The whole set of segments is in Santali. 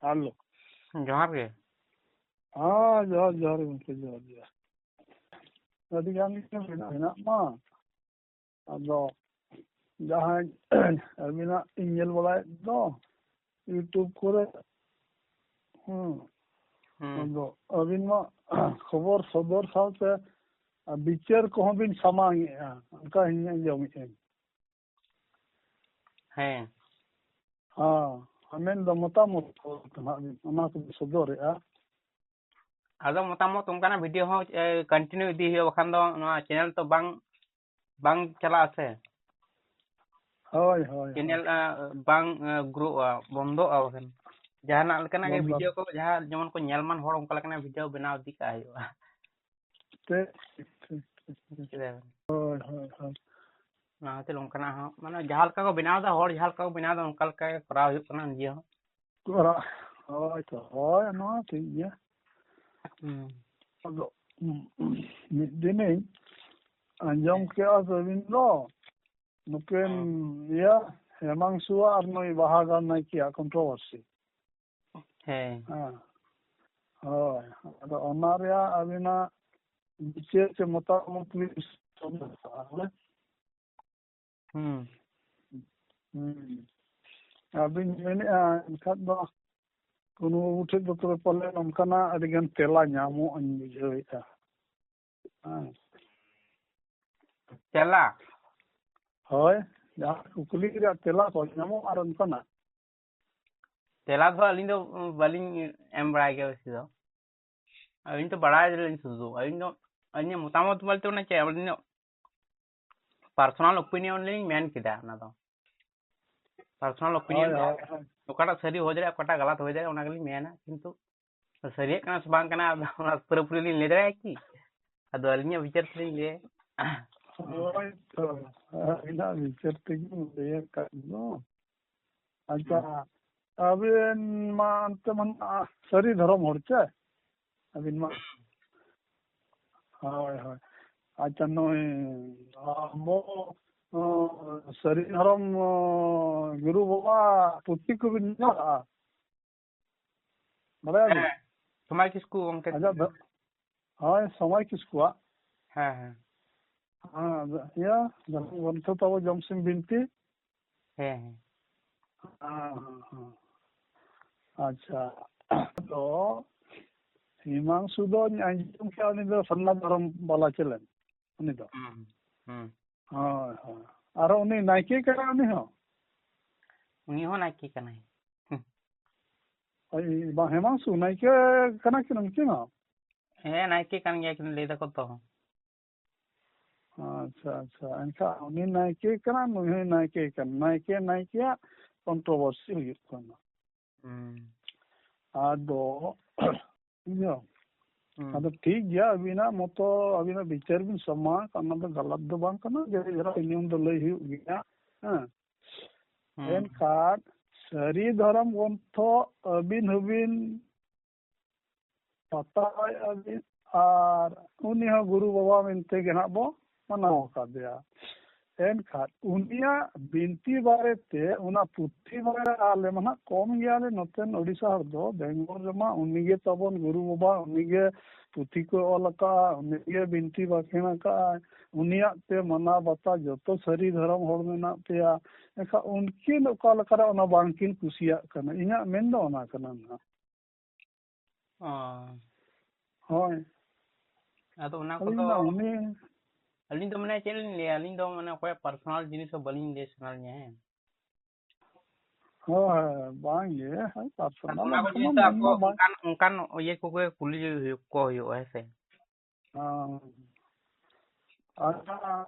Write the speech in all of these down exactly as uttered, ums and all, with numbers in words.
ᱦᱮᱞᱳ᱾ ᱡᱚᱦᱟᱨ ᱜᱮ᱾ ᱦᱮᱸ, ᱡᱚᱦᱟᱨ, ᱡᱚᱦᱟᱨ ᱜᱚᱢᱠᱮ, ᱡᱚᱦᱟᱨ, ᱡᱚᱦᱟᱨ᱾ ᱟᱹᱰᱤ ᱜᱟᱱ ᱜᱮ ᱢᱮᱱᱟᱜ, ᱢᱮᱱᱟᱜ ᱢᱟ᱾ ᱟᱫᱚ ᱡᱟᱦᱟᱸᱭ ᱟᱹᱵᱤᱱᱟᱜ ᱤᱧ ᱧᱮᱞ ᱵᱟᱲᱟᱭᱮᱫ ᱫᱚ YouTube ᱠᱚᱨᱮ, ᱦᱮᱸ, ᱦᱩᱸ᱾ ᱟᱫᱚ ᱟᱹᱵᱤᱱ ᱢᱟ ᱠᱷᱚᱵᱚᱨ ᱥᱚᱫᱚᱨ ᱥᱟᱶᱛᱮ ᱵᱤᱪᱟᱹᱨ ᱠᱚᱦᱚᱸ ᱵᱤᱱ ᱥᱟᱢᱟᱝ ᱮᱜᱼᱟ, ᱚᱱᱠᱟ ᱦᱚᱸᱧ ᱟᱸᱡᱚᱢᱮᱫᱼᱟ᱾ ᱦᱮᱸ᱾ ᱦᱮᱸ, ᱢᱮᱱᱫᱚ ᱢᱚᱛᱟᱢᱚᱛ ᱠᱚ ᱱᱟᱦᱟᱜ ᱚᱱᱟ ᱠᱚᱵᱤᱱ ᱥᱚᱫᱚᱨᱮᱜᱼᱟ᱾ ᱟᱫᱚ ᱢᱚᱛᱟᱢᱚᱛ ᱚᱱᱠᱟᱱᱟᱜ ᱵᱷᱤᱰᱤᱭᱳ ᱦᱚᱸ, ᱮ, ᱠᱚᱱᱴᱤᱱᱤᱭᱩ ᱤᱫᱤ ᱦᱩᱭᱩᱜᱼᱟ, ᱵᱟᱠᱷᱟᱱ ᱫᱚ ᱱᱚᱣᱟ ᱪᱮᱱᱮᱞ ᱛᱚ ᱵᱟᱝ, ᱵᱟᱝ ᱪᱟᱞᱟᱜᱼᱟ ᱥᱮ᱾ ᱦᱳᱭ, ᱦᱳᱭ, ᱦᱳᱭ᱾ ᱪᱮᱱᱮᱞ, ᱮ, ᱵᱟᱝ, ᱮ, ᱜᱨᱳᱜᱼᱟ, ᱵᱚᱱᱫᱚᱜᱼᱟ᱾ ᱵᱟᱠᱷᱟᱱ ᱡᱟᱦᱟᱱᱟᱜ ᱞᱮᱠᱟᱱᱟᱜ ᱜᱮ ᱵᱚᱱᱫᱚ᱾ ᱵᱷᱤᱰᱤᱭᱳ ᱠᱚ, ᱡᱟᱦᱟᱸ ᱡᱮᱢᱚᱱ ᱠᱚ ᱧᱮᱞ ᱢᱟᱱ ᱦᱚᱲ, ᱚᱱᱠᱟ ᱞᱮᱠᱟᱱᱟᱜ ᱵᱷᱤᱰᱤᱭᱳ ᱵᱮᱱᱟᱣ ᱤᱫᱤ ᱠᱟᱜ ᱦᱩᱭᱩᱜᱼᱟ᱾ ᱴᱷᱤᱠ, ᱴᱷᱤᱠ, ᱴᱷᱤᱠ, ᱴᱷᱤᱠ, ᱴᱷᱤᱠ᱾ ᱪᱮᱫᱟᱜ? ᱦᱳᱭ, ᱦᱳᱭ, ᱦᱳᱭ᱾ ᱚᱱᱟ ᱠᱷᱟᱹᱛᱤᱨ ᱚᱱᱠᱟᱱᱟᱜ ᱦᱚᱸ, ᱢᱟᱱᱮ, ᱡᱟᱦᱟᱸ ᱞᱮᱠᱟ ᱠᱚ ᱵᱮᱱᱟᱣ ᱮᱫᱟ, ᱦᱚᱲ ᱡᱟᱦᱟᱸ ᱞᱮᱠᱟ ᱠᱚ ᱵᱮᱱᱟᱣ ᱮᱫᱟ, ᱚᱱᱠᱟ ᱞᱮᱠᱟ ᱜᱮ ᱠᱚᱨᱟᱣ ᱦᱩᱭᱩᱜ ᱠᱟᱱᱟ ᱱᱤᱡᱮ ᱦᱚᱸ᱾ ᱠᱚᱨᱟᱣ, ᱦᱳᱭ ᱛᱚ, ᱦᱳᱭ, ᱱᱚᱣᱟ ᱴᱷᱤᱠ ᱜᱮᱭᱟ᱾ ᱦᱩᱸ᱾ ᱟᱫᱚ, ᱢᱤᱫ ᱫᱤᱱᱤᱧ ᱟᱸᱡᱚᱢ ᱠᱮᱜᱼᱟ ᱥᱮ ᱟᱹᱵᱤᱱ ᱫᱚ ᱱᱩᱠᱤᱱ, ᱦᱩᱸ᱾ ᱤᱭᱟᱹ, ᱦᱮᱢᱟᱝᱥᱩ ᱟᱨ ᱱᱩᱭ ᱵᱟᱦᱟ ᱜᱟᱲ ᱱᱟᱭᱠᱮᱭᱟᱜ controversy᱾ ᱦᱮᱸ᱾ ᱦᱮᱸ᱾ ᱦᱳᱭ, ᱟᱫᱚ ᱚᱱᱟ ᱨᱮᱭᱟᱜ ᱟᱹᱵᱤᱱᱟᱜ ᱵᱤᱪᱟᱹᱨ ᱥᱮ ᱢᱚᱛᱟᱢᱚᱛ ᱵᱤᱱ ᱥᱚᱫᱚᱨ ᱠᱟᱜᱼᱟ, ᱦᱳᱭ? ᱦᱩᱸ᱾ ᱦᱩᱸ᱾ ᱟᱹᱵᱤᱱ ᱢᱮᱱᱮᱫᱼᱟ, ᱮᱱᱠᱷᱟᱱ ᱫᱚ ᱠᱩᱱᱩ ᱵᱟᱹᱵᱩ ᱴᱷᱮᱱ ᱫᱚ ᱛᱚᱵᱮ ᱯᱟᱞᱮ ᱚᱱᱠᱟᱱᱟᱜ ᱟᱹᱰᱤ ᱜᱟᱱ ᱛᱮᱞᱟ ᱧᱟᱢᱚᱜ ᱤᱧ ᱵᱩᱡᱷᱟᱹᱣᱮᱫᱼᱟ᱾ ᱦᱮᱸ᱾ ᱛᱮᱞᱟ? ᱦᱳᱭ, ᱡᱟᱦᱟᱸ ᱠᱩᱠᱞᱤ ᱨᱮᱭᱟᱜ ᱛᱮᱞᱟ ᱠᱚ ᱧᱟᱢᱚᱜ ᱟᱨ ᱚᱱᱠᱟᱱᱟᱜ᱾ ᱛᱮᱞᱟ ᱫᱚ ᱟᱹᱞᱤᱧ ᱫᱚ ᱵᱟᱹᱞᱤᱧ ᱮᱢ ᱵᱟᱲᱟᱭ ᱜᱮᱭᱟ ᱵᱮᱥᱤ ᱫᱚ᱾ ᱟᱹᱞᱤᱧ ᱫᱚ ᱵᱟᱲᱟᱭ ᱫᱟᱞᱤᱧ ᱥᱩᱫᱷᱩ᱾ ᱟᱹᱞᱤᱧ ᱫᱚ, ᱟᱹᱞᱤᱧᱟᱜ ᱢᱚᱛᱟᱢᱚᱛ ᱵᱚᱞᱛᱮ ᱚᱱᱟ ᱪᱮᱫ, ᱟᱹᱞᱤᱧ ᱫᱚ personal opinion ᱞᱤᱧ ᱢᱮᱱ ᱠᱮᱫᱟ ᱚᱱᱟ ᱫᱚ᱾ Personal opinion ᱦᱳᱭ, ᱫᱚ ᱦᱳᱭ, ᱦᱳᱭ᱾ ᱚᱠᱟᱴᱟᱜ ᱥᱟᱹᱨᱤ ᱦᱩᱭ ᱫᱟᱲᱮᱭᱟᱜᱼᱟ, ᱚᱠᱟᱴᱟᱜ ᱜᱟᱞᱟᱛ ᱦᱩᱭ ᱫᱟᱲᱮᱭᱟᱜᱼᱟ, ᱚᱱᱟ ᱜᱮᱞᱤᱧ ᱢᱮᱱᱟ᱾ ᱠᱤᱱᱛᱩ ᱥᱟᱹᱨᱤᱭᱟᱜ ᱠᱟᱱᱟ ᱥᱮ ᱵᱟᱝ ᱠᱟᱱᱟ, ᱟᱫᱚ ᱚᱱᱟ ᱯᱩᱨᱟᱹᱯᱩᱨᱤ ᱞᱤᱧ ᱞᱟᱹᱭ ᱫᱟᱲᱮᱭᱟᱜᱼᱟ ᱠᱤ? ᱟᱫᱚ ᱟᱹᱞᱤᱧᱟᱜ ᱵᱤᱪᱟᱹᱨ ᱛᱮᱞᱤᱧ ᱞᱟᱹᱭᱟ᱾ ᱦᱳᱭ ᱛᱚ, ᱟᱹᱵᱤᱱᱟᱜ ᱵᱤᱪᱟᱹᱨ ᱛᱮᱜᱮ ᱞᱟᱹᱭ ᱟᱠᱟᱫ ᱫᱚ᱾ ᱟᱪᱪᱷᱟ, ᱦᱩᱸ᱾ ᱟᱹᱵᱤᱱ ᱢᱟ ᱚᱱᱛᱮ ᱢᱟ ᱥᱟᱹᱨᱤ ᱫᱷᱚᱨᱚᱢ ᱦᱚᱲ ᱪᱮ? ᱟᱹᱵᱤᱱ ᱢᱟ, ᱦᱳᱭ, ᱦᱳᱭ᱾ ᱟᱪᱪᱷᱟ, ᱱᱩᱭ ᱟᱵᱚ, ᱚ, ᱥᱟᱹᱨᱤ ᱫᱷᱚᱨᱚᱢ, ᱚ, ᱜᱩᱨᱩ ᱵᱟᱵᱟ ᱯᱩᱛᱷᱤ ᱠᱚᱵᱤᱱ ᱧᱮᱞ ᱟᱠᱟᱫᱼᱟ? ᱵᱟᱲᱟᱭᱟᱵᱤᱱ? ᱦᱮᱸ, ᱥᱚᱢᱟᱭ ᱠᱤᱥᱠᱩ ᱜᱚᱢᱠᱮ᱾ ᱟᱡᱟᱜ ᱫᱚ, ᱦᱳᱭ, ᱥᱚᱢᱟᱭ ᱠᱤᱥᱠᱩᱣᱟᱜ᱾ ᱦᱮᱸ, ᱦᱮᱸ᱾ ᱦᱮᱸ, ᱤᱭᱟᱹ, ᱡᱟᱦᱟᱸ ᱜᱨᱚᱱᱛᱷᱚ ᱛᱟᱵᱚ ᱡᱚᱢ ᱥᱤᱢ ᱵᱤᱱᱛᱤ᱾ ᱦᱮᱸ, ᱦᱮᱸ᱾ ᱦᱮᱸ, ᱦᱮᱸ, ᱦᱮᱸ᱾ ᱟᱪᱪᱷᱟ, ᱛᱚ ᱦᱤᱢᱟᱝᱥᱩ ᱫᱚᱧ ᱟᱸᱡᱚᱢ ᱠᱮᱫᱟ, ᱩᱱᱤ ᱫᱚ ᱥᱟᱨᱱᱟ ᱫᱷᱚᱨᱚᱢ ᱵᱟᱞᱟ ᱪᱮᱞᱮᱱ, ᱩᱱᱤ ᱫᱚ᱾ ᱦᱩᱸ, ᱦᱩᱸ᱾ ᱦᱳᱭ, ᱦᱳᱭ᱾ ᱟᱨᱚ ᱩᱱᱤ ᱱᱟᱭᱠᱮ ᱠᱟᱱᱟ, ᱩᱱᱤ ᱦᱚᱸ? ᱩᱱᱤ ᱦᱚᱸ ᱱᱟᱭᱠᱮ ᱠᱟᱱᱟᱭ᱾ ᱦᱩᱸ᱾ ᱳᱭ, ᱵᱟᱝ, ᱦᱮᱢᱟᱝᱥᱩ ᱱᱟᱭᱠᱮ ᱠᱟᱱᱟ ᱠᱤᱱ ᱩᱱᱠᱤᱱ ᱦᱚᱸ? ᱦᱮᱸ, ᱱᱟᱭᱠᱮ ᱠᱟᱱ ᱜᱮᱭᱟ ᱠᱤᱱ, ᱞᱟᱹᱭ ᱫᱟᱠᱚ ᱛᱚ᱾ ᱟᱪᱪᱷᱟ, ᱟᱪᱪᱷᱟ᱾ ᱮᱱᱠᱷᱟᱱ ᱩᱱᱤ ᱱᱟᱭᱠᱮ ᱠᱟᱱᱟ, ᱱᱩᱭ ᱦᱚᱸᱭ ᱱᱟᱭᱠᱮ ᱠᱟᱱᱟ᱾ ᱱᱟᱭᱠᱮ, ᱱᱟᱭᱠᱮᱭᱟᱜ controversy ᱦᱩᱭᱩᱜ ᱠᱟᱱᱟ᱾ ᱦᱩᱸ᱾ ᱟᱫᱚ, ᱵᱩᱡᱷᱟᱹᱣ? ᱦᱩᱸ᱾ ᱟᱫᱚ ᱴᱷᱤᱠ ᱜᱮᱭᱟ, ᱟᱹᱵᱤᱱᱟᱜ ᱢᱚᱛᱚ, ᱟᱹᱵᱤᱱᱟᱜ ᱵᱤᱪᱟᱹᱨ ᱵᱤᱱ ᱥᱟᱢᱟᱝ, ᱚᱱᱟ ᱫᱚ ᱜᱟᱞᱟᱛ ᱫᱚ ᱵᱟᱝ ᱠᱟᱱᱟ, ᱡᱮ ᱡᱟᱨᱟᱜ opinion ᱫᱚ ᱞᱟᱹᱭ ᱦᱩᱭᱩᱜ ᱜᱮᱭᱟ, ᱦᱮᱸ᱾ ᱦᱩᱸ᱾ ᱮᱱᱠᱷᱟᱱ ᱥᱟᱹᱨᱤ ᱫᱷᱚᱨᱚᱢ ᱜᱨᱚᱱᱛᱷᱚ ᱟᱹᱵᱤᱱ ᱦᱚᱸᱵᱤᱱ ᱵᱟᱛᱟᱣᱮᱫᱼᱟ ᱵᱤᱱ, ᱟᱨ ᱩᱱᱤ ᱦᱚᱸ ᱜᱩᱨᱩ ᱵᱟᱵᱟ ᱢᱮᱱᱛᱮ ᱜᱮ ᱱᱟᱦᱟᱜ ᱵᱚ ᱢᱟᱱᱟᱣ ᱟᱠᱟᱫᱮᱭᱟ᱾ ᱮᱱᱠᱷᱟᱱ ᱩᱱᱤᱭᱟᱜ ᱵᱤᱱᱛᱤ ᱵᱟᱨᱮᱛᱮ, ᱚᱱᱟ ᱯᱩᱛᱷᱤ ᱵᱟᱨᱮ, ᱟᱞᱮ ᱢᱟ ᱱᱟᱦᱟᱜ ᱠᱚᱢ ᱜᱮᱭᱟᱞᱮ ᱱᱚᱛᱮᱱ ᱳᱰᱤᱥᱟ ᱦᱚᱲ ᱫᱚ, ᱵᱮᱝᱜᱚᱞ ᱨᱮᱢᱟ ᱩᱱᱤᱜᱮ ᱛᱟᱵᱚᱱ ᱜᱩᱨᱩ ᱵᱟᱵᱟ, ᱩᱱᱤᱜᱮ ᱯᱩᱛᱷᱤ ᱠᱚ ᱚᱞ ᱟᱠᱟᱫᱼᱟ, ᱩᱱᱤᱜᱮ ᱵᱤᱱᱛᱤ ᱵᱟᱠᱷᱮᱬ ᱟᱠᱟᱫᱼᱟᱭ, ᱩᱱᱤᱭᱟᱜ ᱛᱮ ᱢᱟᱱᱟᱣ ᱵᱟᱛᱟᱣ ᱡᱚᱛᱚ ᱥᱟᱹᱨᱤ ᱫᱷᱚᱨᱚᱢ ᱦᱚᱲ ᱢᱮᱱᱟᱜ ᱯᱮᱭᱟ᱾ ᱮᱱᱠᱷᱟᱱ ᱩᱱᱠᱤᱱ ᱚᱠᱟ ᱞᱮᱠᱟᱨᱮ ᱚᱱᱟ ᱵᱟᱝᱠᱤᱱ ᱠᱩᱥᱤᱭᱟᱜ ᱠᱟᱱᱟ? ᱤᱧᱟᱹᱜ ᱢᱮᱱ ᱫᱚ ᱚᱱᱟ ᱠᱟᱱᱟ ᱱᱟᱦᱟᱜ᱾ ᱚ᱾ ᱦᱳᱭ᱾ ᱟᱫᱚ ᱚᱱᱟ ᱟᱹᱞᱤᱧ ᱠᱚᱫᱚ ᱢᱟ ᱩᱱᱤ ᱟᱹᱞᱤᱧ ᱫᱚ ᱢᱟᱱᱮ ᱪᱮᱫ ᱞᱤᱧ ᱞᱟᱹᱭᱟ, ᱟᱹᱞᱤᱧ ᱫᱚ ᱢᱟᱱᱮ ᱚᱠᱚᱭᱟᱜ personal ᱡᱤᱱᱤᱥ ᱦᱚᱸ ᱵᱟᱹᱞᱤᱧ ᱞᱟᱹᱭ ᱥᱟᱱᱟ ᱞᱤᱧᱟ, ᱦᱮᱸ᱾ ᱦᱳᱭ, ᱦᱳᱭ, ᱵᱟᱝ ᱜᱮ, ᱦᱳᱭ, ᱟᱫᱚ personal ᱚᱱᱟ ᱠᱚ ᱚᱱᱠᱟ ᱡᱤᱱᱤᱥ ᱢᱟ ᱫᱚ ᱢᱮᱱ ᱟᱠᱚ ᱢᱟ ᱵᱟᱝ᱾ ᱚᱱᱠᱟᱱ, ᱚᱱᱠᱟᱱ ᱤᱭᱟᱹ ᱠᱚᱜᱮ ᱠᱩᱞᱤ ᱠᱚ ᱦᱩᱭᱩᱜᱼᱟ, ᱦᱮᱸ ᱥᱮ? ᱦᱚᱸ᱾ ᱟᱪᱪᱷᱟ,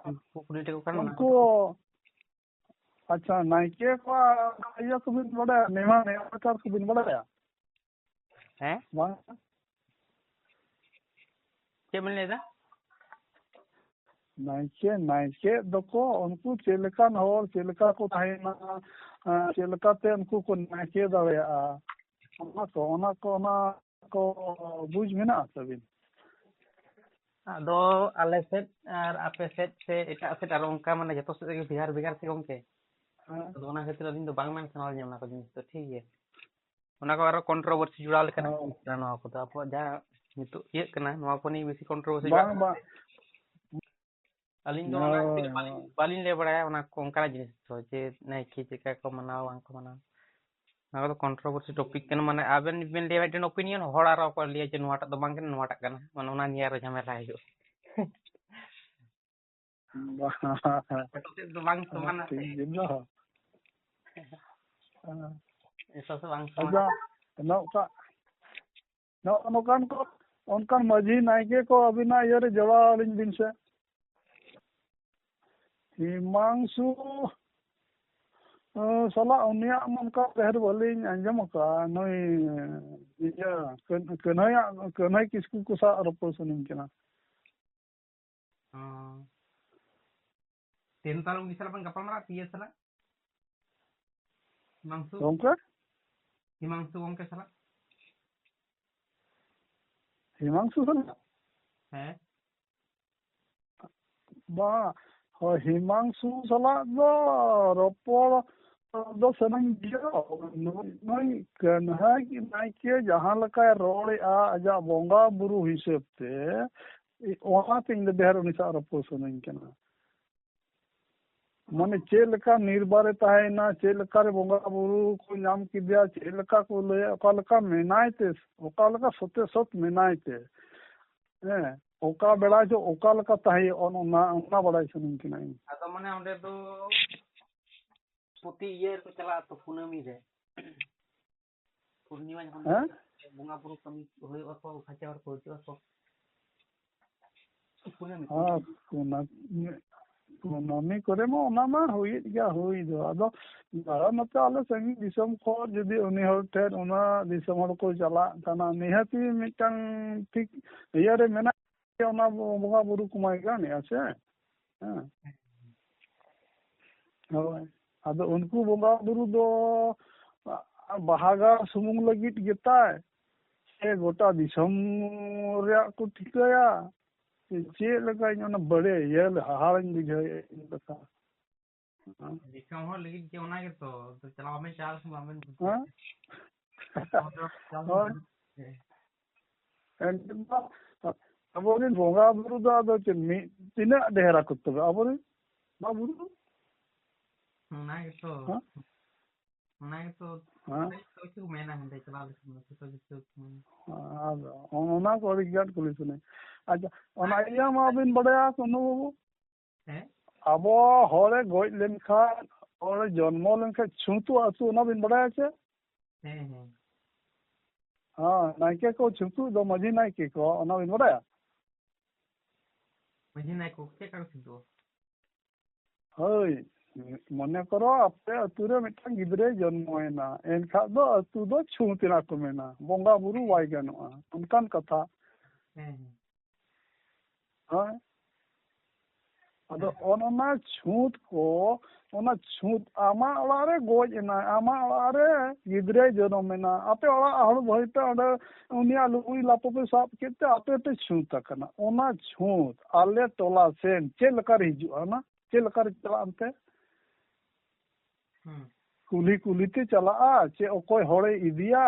ᱠᱩᱠᱞᱤ ᱴᱷᱤᱠ ᱠᱟᱱᱟ ᱚᱱᱟ ᱩᱱᱠᱩ, ᱠᱚᱫᱚ᱾ ᱟᱪᱪᱷᱟ, ᱱᱟᱭᱠᱮ ᱠᱚᱣᱟᱜ ᱤᱭᱟᱹ ᱠᱚᱵᱤᱱ ᱵᱟᱲᱟᱭᱟ? ᱱᱮᱦᱚᱨ, ᱱᱮᱦᱚᱨ ᱟᱪᱟᱨ ᱠᱚᱵᱤᱱ ᱵᱟᱲᱟᱭᱟ? ᱦᱮᱸ? ᱵᱟᱝ? ᱪᱮᱫ ᱵᱤᱱ ᱞᱟᱹᱭ ᱮᱫᱟ? ᱱᱟᱭᱠᱮ, ᱱᱟᱭᱠᱮ ᱫᱚᱠᱚ ᱩᱱᱠᱩ ᱪᱮᱫ ᱞᱮᱠᱟᱱ ᱦᱚᱲ, ᱪᱮᱫ ᱞᱮᱠᱟ ᱠᱚ ᱛᱟᱦᱮᱱᱟ, ᱮᱸ, ᱪᱮᱫ ᱞᱮᱠᱟᱛᱮ ᱩᱱᱠᱩ ᱠᱚ ᱱᱟᱭᱠᱮ ᱫᱟᱲᱮᱭᱟᱜᱼᱟ, ᱚᱱᱟ ᱠᱚ, ᱚᱱᱟ ᱠᱚ, ᱚᱱᱟ ᱠᱚ ᱵᱩᱡᱽ ᱢᱮᱱᱟᱜᱼᱟ ᱛᱟᱹᱵᱤᱱ? ᱟᱫᱚ ᱟᱞᱮ ᱥᱮᱫ ᱟᱨ ᱟᱯᱮ ᱥᱮᱫ ᱥᱮ ᱮᱴᱟᱜ ᱥᱮᱫ ᱟᱨᱚ ᱚᱱᱠᱟ ᱢᱟᱱᱮ ᱡᱚᱛᱚ ᱥᱮᱫ ᱨᱮᱜᱮ ᱵᱷᱮᱜᱟᱨ ᱵᱷᱮᱜᱟᱨ ᱥᱮ ᱜᱚᱢᱠᱮ? ᱦᱮᱸ᱾ ᱟᱫᱚ ᱚᱱᱟ ᱠᱷᱟᱹᱛᱤᱨ ᱟᱹᱞᱤᱧ ᱫᱚ ᱵᱟᱝ ᱢᱮᱱ ᱥᱟᱱᱟ ᱞᱤᱧᱟ ᱚᱱᱟ ᱠᱚ ᱡᱤᱱᱤᱥ ᱫᱚ, ᱴᱷᱤᱠ ᱜᱮᱭᱟ᱾ ᱚᱱᱟ ᱠᱚ ᱟᱨᱚ ᱠᱚᱱᱴᱨᱳᱵᱷᱟᱨᱥᱤ ᱡᱚᱲᱟᱣ ᱞᱮᱠᱟᱱᱟᱜ ᱦᱳᱭ᱾ ᱠᱟᱱᱟ ᱱᱚᱣᱟ ᱠᱚᱫᱚ᱾ ᱟᱵᱚᱣᱟᱜ ᱡᱟᱦᱟᱸ ᱱᱤᱛᱚᱜ ᱤᱭᱟᱹᱜ ᱠᱟᱱᱟ, ᱱᱚᱣᱟ ᱠᱚ ᱱᱤᱭᱮ ᱵᱮᱥᱤ ᱠᱚᱱᱴᱨᱳᱵᱷᱟᱨᱥᱤ ᱵᱟᱝ, ᱡᱚᱲᱟᱣ ᱵᱟᱝ᱾ ᱟᱹᱞᱤᱧ ᱫᱚ ᱚᱱᱟ ᱦᱳᱭ, ᱠᱚᱫᱚ ᱵᱟᱹᱞᱤᱧ, ᱦᱳᱭ᱾ ᱵᱟᱹᱞᱤᱧ ᱞᱟᱹᱭ ᱵᱟᱲᱟᱭᱟ ᱚᱱᱟ ᱠᱚ, ᱚᱱᱠᱟᱱᱟᱜ ᱡᱤᱱᱤᱥ ᱫᱚ, ᱡᱮ ᱱᱟᱭᱠᱮ ᱪᱮᱫᱠᱟ ᱠᱚ ᱢᱟᱱᱟᱣᱟ, ᱵᱟᱝ ᱠᱚ ᱢᱟᱱᱟᱣᱟ᱾ ᱚᱱᱟ ᱠᱚᱫᱚ ᱠᱚᱱᱴᱨᱳᱵᱷᱟᱨᱥᱤ ᱴᱚᱯᱤᱠ ᱠᱟᱱᱟ, ᱢᱟᱱᱮ ᱟᱵᱮᱱ ᱵᱮᱱ ᱞᱟᱹᱭᱟ ᱢᱤᱫᱴᱮᱱ ᱚᱯᱤᱱᱤᱭᱚᱱ, ᱦᱚᱲ ᱟᱨᱚ ᱠᱚ ᱞᱟᱹᱭᱟ ᱡᱮ ᱱᱚᱣᱟᱴᱟᱜ ᱫᱚ ᱵᱟᱝ ᱠᱟᱱᱟ, ᱱᱚᱣᱟᱴᱟᱜ ᱠᱟᱱᱟ, ᱢᱟᱱᱮ ᱚᱱᱟ ᱱᱤᱭᱮ ᱟᱨᱚ ᱡᱷᱟᱢᱮᱞᱟ ᱦᱩᱭᱩᱜᱼᱟ᱾ ᱵᱟᱝ᱾ ᱡᱚᱛᱚ ᱥᱮᱫ ᱫᱚ ᱵᱟᱝ ᱥᱚᱢᱟᱱᱟ ᱥᱮ᱾ ᱴᱷᱤᱠ ᱜᱮ ᱫᱚ᱾ ᱦᱮᱸ᱾ ᱡᱚᱛᱚ ᱥᱮᱫ ᱵᱟᱝ ᱥᱚᱢᱟᱱᱟ ᱟᱪᱪᱷᱟ, ᱥᱮ᱾ ᱱᱚᱝᱠᱟ, ᱱᱚᱜᱼᱚ ᱱᱚᱝᱠᱟᱱ ᱠᱚ, ᱚᱱᱠᱟᱱ ᱢᱟᱹᱡᱷᱤ ᱱᱟᱭᱠᱮ ᱠᱚ ᱟᱹᱵᱤᱱᱟᱜ ᱤᱭᱟᱹᱨᱮ ᱡᱚᱲᱟᱣ ᱟᱹᱞᱤᱧ ᱵᱤᱱ ᱥᱮ᱾ ᱦᱤᱢᱟᱝᱥᱩ, ᱮᱸ, ᱥᱟᱞᱟᱜ ᱩᱱᱤᱭᱟᱜ ᱢᱟ ᱚᱱᱠᱟ ᱰᱷᱮᱨ ᱵᱟᱹᱞᱤᱧ ᱟᱸᱡᱚᱢ ᱟᱠᱟᱫᱼᱟ᱾ ᱱᱩᱭ, ᱤᱭᱟᱹ, ᱠᱟᱹᱱ-, ᱠᱟᱹᱱᱦᱟᱹᱭᱟᱜ, ᱠᱟᱹᱱᱦᱟᱹᱭ ᱠᱤᱥᱠᱩ ᱠᱚ ᱥᱟᱶ ᱨᱚᱯᱚᱲ ᱥᱟᱱᱟᱧ ᱠᱟᱱᱟ᱾ ᱚ᱾ ᱛᱮᱦᱮᱧ ᱛᱟᱦᱞᱮ ᱩᱱᱤ ᱥᱟᱞᱟᱜ ᱵᱮᱱ ᱜᱟᱯᱟᱞ ᱢᱟᱨᱟᱜ ᱯᱤᱭᱟᱹ ᱥᱟᱞᱟᱜ? ᱦᱤᱢᱟᱝᱥᱩ? ᱜᱚᱝᱠᱮ? ᱦᱤᱢᱟᱝᱥᱩ ᱜᱚᱝᱠᱮ ᱥᱟᱞᱟᱜ? ᱦᱤᱢᱟᱝᱥᱩ ᱥᱟᱞᱟᱜ? ᱦᱮᱸ᱾ ᱵᱟᱝ, ᱦᱳᱭ, ᱦᱤᱢᱟᱝᱥᱩ ᱥᱟᱞᱟᱜ ᱫᱚ ᱨᱚᱯᱚᱲ ᱫᱚ ᱥᱟᱱᱟᱧ ᱜᱮᱭᱟ᱾ ᱱᱩᱭ, ᱱᱩᱭ ᱠᱟᱹᱱᱦᱟᱹᱭ ᱱᱟᱭᱠᱮ ᱡᱟᱦᱟᱸ ᱞᱮᱠᱟᱭ ᱨᱚᱲᱮᱜᱼᱟ ᱟᱡᱟᱜ ᱵᱚᱸᱜᱟ ᱵᱩᱨᱩ ᱦᱤᱥᱟᱹᱵ ᱛᱮ, ᱚᱱᱟᱛᱮ ᱤᱧ ᱫᱚ ᱰᱷᱮᱨ ᱩᱱᱤ ᱥᱟᱶ ᱨᱚᱯᱚᱲ ᱥᱟᱱᱟᱧ ᱠᱟᱱᱟ᱾ ᱢᱟᱱᱮ ᱪᱮᱫ ᱞᱮᱠᱟ ᱱᱤᱨᱵᱟᱨᱮ ᱛᱟᱦᱮᱸᱭᱮᱱᱟ, ᱪᱮᱫ ᱞᱮᱠᱟᱨᱮ ᱵᱚᱸᱜᱟ ᱵᱩᱨᱩ ᱠᱚ ᱧᱟᱢ ᱠᱮᱫᱮᱭᱟ, ᱪᱮᱫ ᱞᱮᱠᱟ ᱠᱚ ᱞᱟᱹᱭᱟ, ᱚᱠᱟ ᱞᱮᱠᱟ ᱢᱮᱱᱟᱭ ᱛᱮ, ᱚᱠᱟ ᱞᱮᱠᱟ ᱥᱚᱛᱮ ᱥᱚᱛ ᱢᱮᱱᱟᱭ ᱛᱮ, ᱦᱮᱸ, ᱚᱠᱟ ᱵᱮᱲᱟ ᱪᱚ ᱚᱠᱟ ᱞᱮᱠᱟ ᱛᱟᱦᱮᱸ ᱦᱩᱭᱩᱜᱼᱟ, ᱚᱱᱟ, ᱚᱱᱟ ᱵᱟᱲᱟᱭ ᱥᱟᱱᱟᱧ ᱠᱟᱱᱟ ᱤᱧ᱾ ᱟᱫᱚ ᱢᱟᱱᱮ ᱚᱸᱰᱮ ᱫᱚ ᱯᱨᱚᱛᱤ ᱤᱭᱟᱹ ᱨᱮᱠᱚ ᱪᱟᱞᱟᱜᱼᱟ ᱛᱚ, ᱠᱩᱱᱟᱹᱢᱤ ᱨᱮ᱾ ᱯᱩᱨᱱᱤᱢᱟ ᱡᱚᱠᱷᱚᱱ ᱦᱮᱸ? ᱵᱚᱸᱜᱟ ᱵᱩᱨᱩ ᱠᱟᱹᱢᱤ ᱠᱚ ᱦᱩᱭᱩᱜᱼᱟ ᱠᱚ, ᱠᱷᱟᱪᱟ ᱦᱚᱲ ᱠᱚ ᱦᱤᱡᱩᱜᱼᱟ ᱠᱚ᱾ ᱠᱩᱱᱟᱹᱢᱤ, ᱦᱮᱸ, ᱠᱩᱱᱟᱹᱢᱤ᱾ ᱠᱩᱱᱟᱹᱢᱤ, ᱠᱩᱱᱟᱹᱢᱤ ᱠᱚᱨᱮ ᱢᱟ ᱚᱱᱟ ᱢᱟ ᱦᱩᱭᱩᱜ ᱜᱮᱭᱟ ᱦᱩᱭ ᱫᱚ᱾ ᱟᱫᱚ ᱫᱟᱬᱟ ᱱᱚᱛᱮ ᱟᱞᱮ ᱥᱟᱺᱜᱤᱧ ᱫᱤᱥᱚᱢ ᱠᱷᱚᱱ ᱡᱩᱫᱤ ᱩᱱᱤ ᱦᱚᱲ ᱴᱷᱮᱱ ᱚᱱᱟ ᱫᱤᱥᱚᱢ ᱦᱚᱲ ᱠᱚ ᱪᱟᱞᱟᱜ ᱠᱟᱱᱟ, ᱱᱤᱦᱟᱹᱛᱤ ᱢᱤᱫᱴᱟᱝ ᱴᱷᱤᱠ ᱤᱭᱟᱹ ᱨᱮ ᱢᱮᱱᱟᱜ ᱜᱮᱭᱟ, ᱚᱱᱟ ᱵᱚᱸᱜᱟ ᱵᱩᱨᱩ ᱠᱚᱢᱟᱭ ᱜᱟᱱᱮᱜᱼᱟ ᱥᱮ᱾ ᱦᱮᱸ᱾ ᱦᱳᱭ᱾ ᱟᱫᱚ ᱩᱱᱠᱩ ᱵᱚᱸᱜᱟ ᱵᱩᱨᱩ ᱫᱚ ᱵᱟᱦᱟ ᱜᱟᱲ ᱥᱩᱢᱩᱝ ᱞᱟᱹᱜᱤᱫ ᱜᱮᱛᱟᱭ ᱥᱮ ᱜᱚᱴᱟ ᱫᱤᱥᱚᱢ ᱨᱮᱭᱟᱜ ᱠᱚ ᱴᱷᱤᱠᱟᱹᱭᱟ? ᱪᱮᱫ ᱞᱮᱠᱟ ᱤᱧ ᱚᱱᱟ ᱵᱟᱹᱲᱤᱡ ᱤᱭᱟᱹ ᱦᱟᱦᱟᱲᱟᱧ ᱵᱩᱡᱷᱟᱹᱣᱮᱫᱼᱟ ᱤᱧ ᱞᱮᱠᱟ᱾ ᱫᱤᱥᱚᱢ ᱦᱚᱲ ᱞᱟᱹᱜᱤᱫ ᱜᱮ ᱚᱱᱟ ᱜᱮᱛᱚ, ᱟᱫᱚ ᱪᱟᱞᱟᱣ ᱵᱟᱵᱮᱱ ᱪᱟᱞᱟᱣ ᱞᱮᱠᱷᱟᱱ ᱵᱟᱵᱮᱱ ᱵᱩᱡᱷᱟᱹᱣᱟ᱾ ᱦᱮᱸ? ᱦᱳᱭ᱾ ᱮᱱᱠᱷᱟᱱ ᱫᱚ ᱟᱵᱚᱨᱮᱱ ᱵᱚᱸᱜᱟ ᱵᱩᱨᱩ ᱫᱚ ᱟᱫᱚ ᱪᱮᱫ ᱢᱤᱫ ᱛᱤᱱᱟᱹᱜ ᱰᱷᱮᱨ ᱟᱠᱚ ᱛᱚᱵᱮ ᱟᱵᱚᱨᱮᱱ ᱵᱚᱸᱜᱟ ᱵᱩᱨᱩ? ᱚᱱᱟ ᱜᱮᱛᱚ᱾ ᱦᱮᱸ? ᱚᱱᱟ ᱜᱮᱛᱚ᱾ ᱦᱮᱸ? ᱡᱚᱛᱚ ᱠᱤᱪᱷᱩ ᱠᱚ ᱢᱮᱱᱟ, ᱦᱟᱸᱰᱮ ᱪᱟᱞᱟᱣ ᱞᱮᱠᱷᱟᱱ ᱫᱚ ᱡᱚᱛᱚ ᱠᱤᱪᱷᱩ ᱠᱚ ᱢᱮᱱᱟ᱾ ᱟᱫᱚ ᱚᱱᱟ ᱠᱚ ᱟᱹᱰᱤ ᱜᱟᱱ ᱠᱩᱞᱤ ᱥᱟᱱᱟᱧ᱾ ᱟᱪᱪᱷᱟ, ᱚᱱᱟ ᱤᱭᱟᱹ ᱢᱟᱵᱤᱱ ᱵᱟᱰᱟᱭᱟ ᱠᱟᱹᱱᱩ ᱵᱟᱹᱵᱩ? ᱦᱮᱸ? ᱟᱵᱚ ᱦᱚᱲᱮ ᱜᱚᱡ ᱞᱮᱱᱠᱷᱟᱱ, ᱦᱚᱲᱮ ᱡᱚᱱᱢᱚ ᱞᱮᱱᱠᱷᱟᱱ ᱪᱷᱩᱛᱩᱜ ᱟᱹᱛᱩ, ᱚᱱᱟ ᱵᱤᱱ ᱵᱟᱰᱟᱭᱟ ᱪᱮ? ᱦᱮᱸ, ᱦᱮᱸ᱾ ᱦᱮᱸ, ᱱᱟᱭᱠᱮ ᱠᱚ ᱪᱷᱩᱛᱩᱜ ᱫᱚ, ᱢᱟᱹᱡᱷᱤ ᱱᱟᱭᱠᱮ ᱠᱚ, ᱚᱱᱟ ᱵᱤᱱ ᱵᱟᱰᱟᱭᱟ? ᱢᱟᱹᱡᱷᱤ ᱱᱟᱭᱠᱮ ᱠᱚ ᱪᱮᱫ ᱞᱮᱠᱟ ᱠᱚ ᱪᱷᱩᱛᱩᱜᱼᱟ? ᱦᱳᱭ, ᱢᱚᱱᱮ ᱠᱚᱨᱚ ᱟᱯᱮ ᱟᱹᱛᱩ ᱨᱮ ᱢᱤᱫᱴᱟᱝ ᱜᱤᱫᱽᱨᱟᱹᱭ ᱡᱚᱱᱢᱚᱭᱮᱱᱟ, ᱮᱱᱠᱷᱟᱱ ᱫᱚ ᱟᱹᱛᱩ ᱫᱚ ᱪᱷᱩᱛ ᱮᱱᱟ ᱠᱚ ᱢᱮᱱᱟ, ᱵᱚᱸᱜᱟ ᱵᱩᱨᱩ ᱵᱟᱭ ᱜᱟᱱᱚᱜᱼᱟ, ᱚᱱᱠᱟᱱ ᱠᱟᱛᱷᱟ᱾ ᱦᱮᱸ, ᱦᱮᱸ᱾ ᱦᱳᱭ᱾ ᱟᱫᱚ ᱦᱮᱸ᱾ ᱚᱱ ᱚᱱᱟ ᱪᱷᱩᱛ ᱠᱚ, ᱚᱱᱟ ᱪᱷᱩᱛ ᱟᱢᱟᱜ ᱚᱲᱟᱜ ᱨᱮ ᱜᱚᱡ ᱮᱱᱟᱭ, ᱟᱢᱟᱜ ᱚᱲᱟᱜ ᱨᱮ ᱜᱤᱫᱽᱨᱟᱹᱭ ᱡᱚᱱᱚᱢ ᱮᱱᱟ, ᱟᱯᱮ ᱚᱲᱟᱜ ᱦᱚᱲ ᱵᱷᱟᱹᱭ ᱯᱮ ᱚᱸᱰᱮ ᱩᱱᱤᱭᱟᱜ ᱞᱩᱜᱽᱲᱤ ᱞᱟᱯᱚ ᱯᱮ ᱥᱟᱵ ᱠᱮᱫ ᱛᱮ ᱟᱯᱮ ᱯᱮ ᱪᱷᱩᱛ ᱟᱠᱟᱱᱟ᱾ ᱚᱱᱟ ᱪᱷᱩᱛ ᱟᱞᱮ ᱴᱚᱞᱟ ᱥᱮᱱ ᱪᱮᱫ ᱞᱮᱠᱟ ᱨᱮ ᱦᱤᱡᱩᱜᱼᱟ? ᱚᱱᱟ ᱪᱮᱫ ᱞᱮᱠᱟ ᱨᱮ ᱪᱟᱞᱟᱜ ᱟᱱᱛᱮ? ᱦᱩᱸ᱾ ᱠᱩᱞᱦᱤ ᱠᱩᱞᱦᱤ ᱛᱮ ᱪᱟᱞᱟᱜᱼᱟ, ᱪᱮ ᱚᱠᱚᱭ ᱦᱚᱲᱮ ᱤᱫᱤᱭᱟ,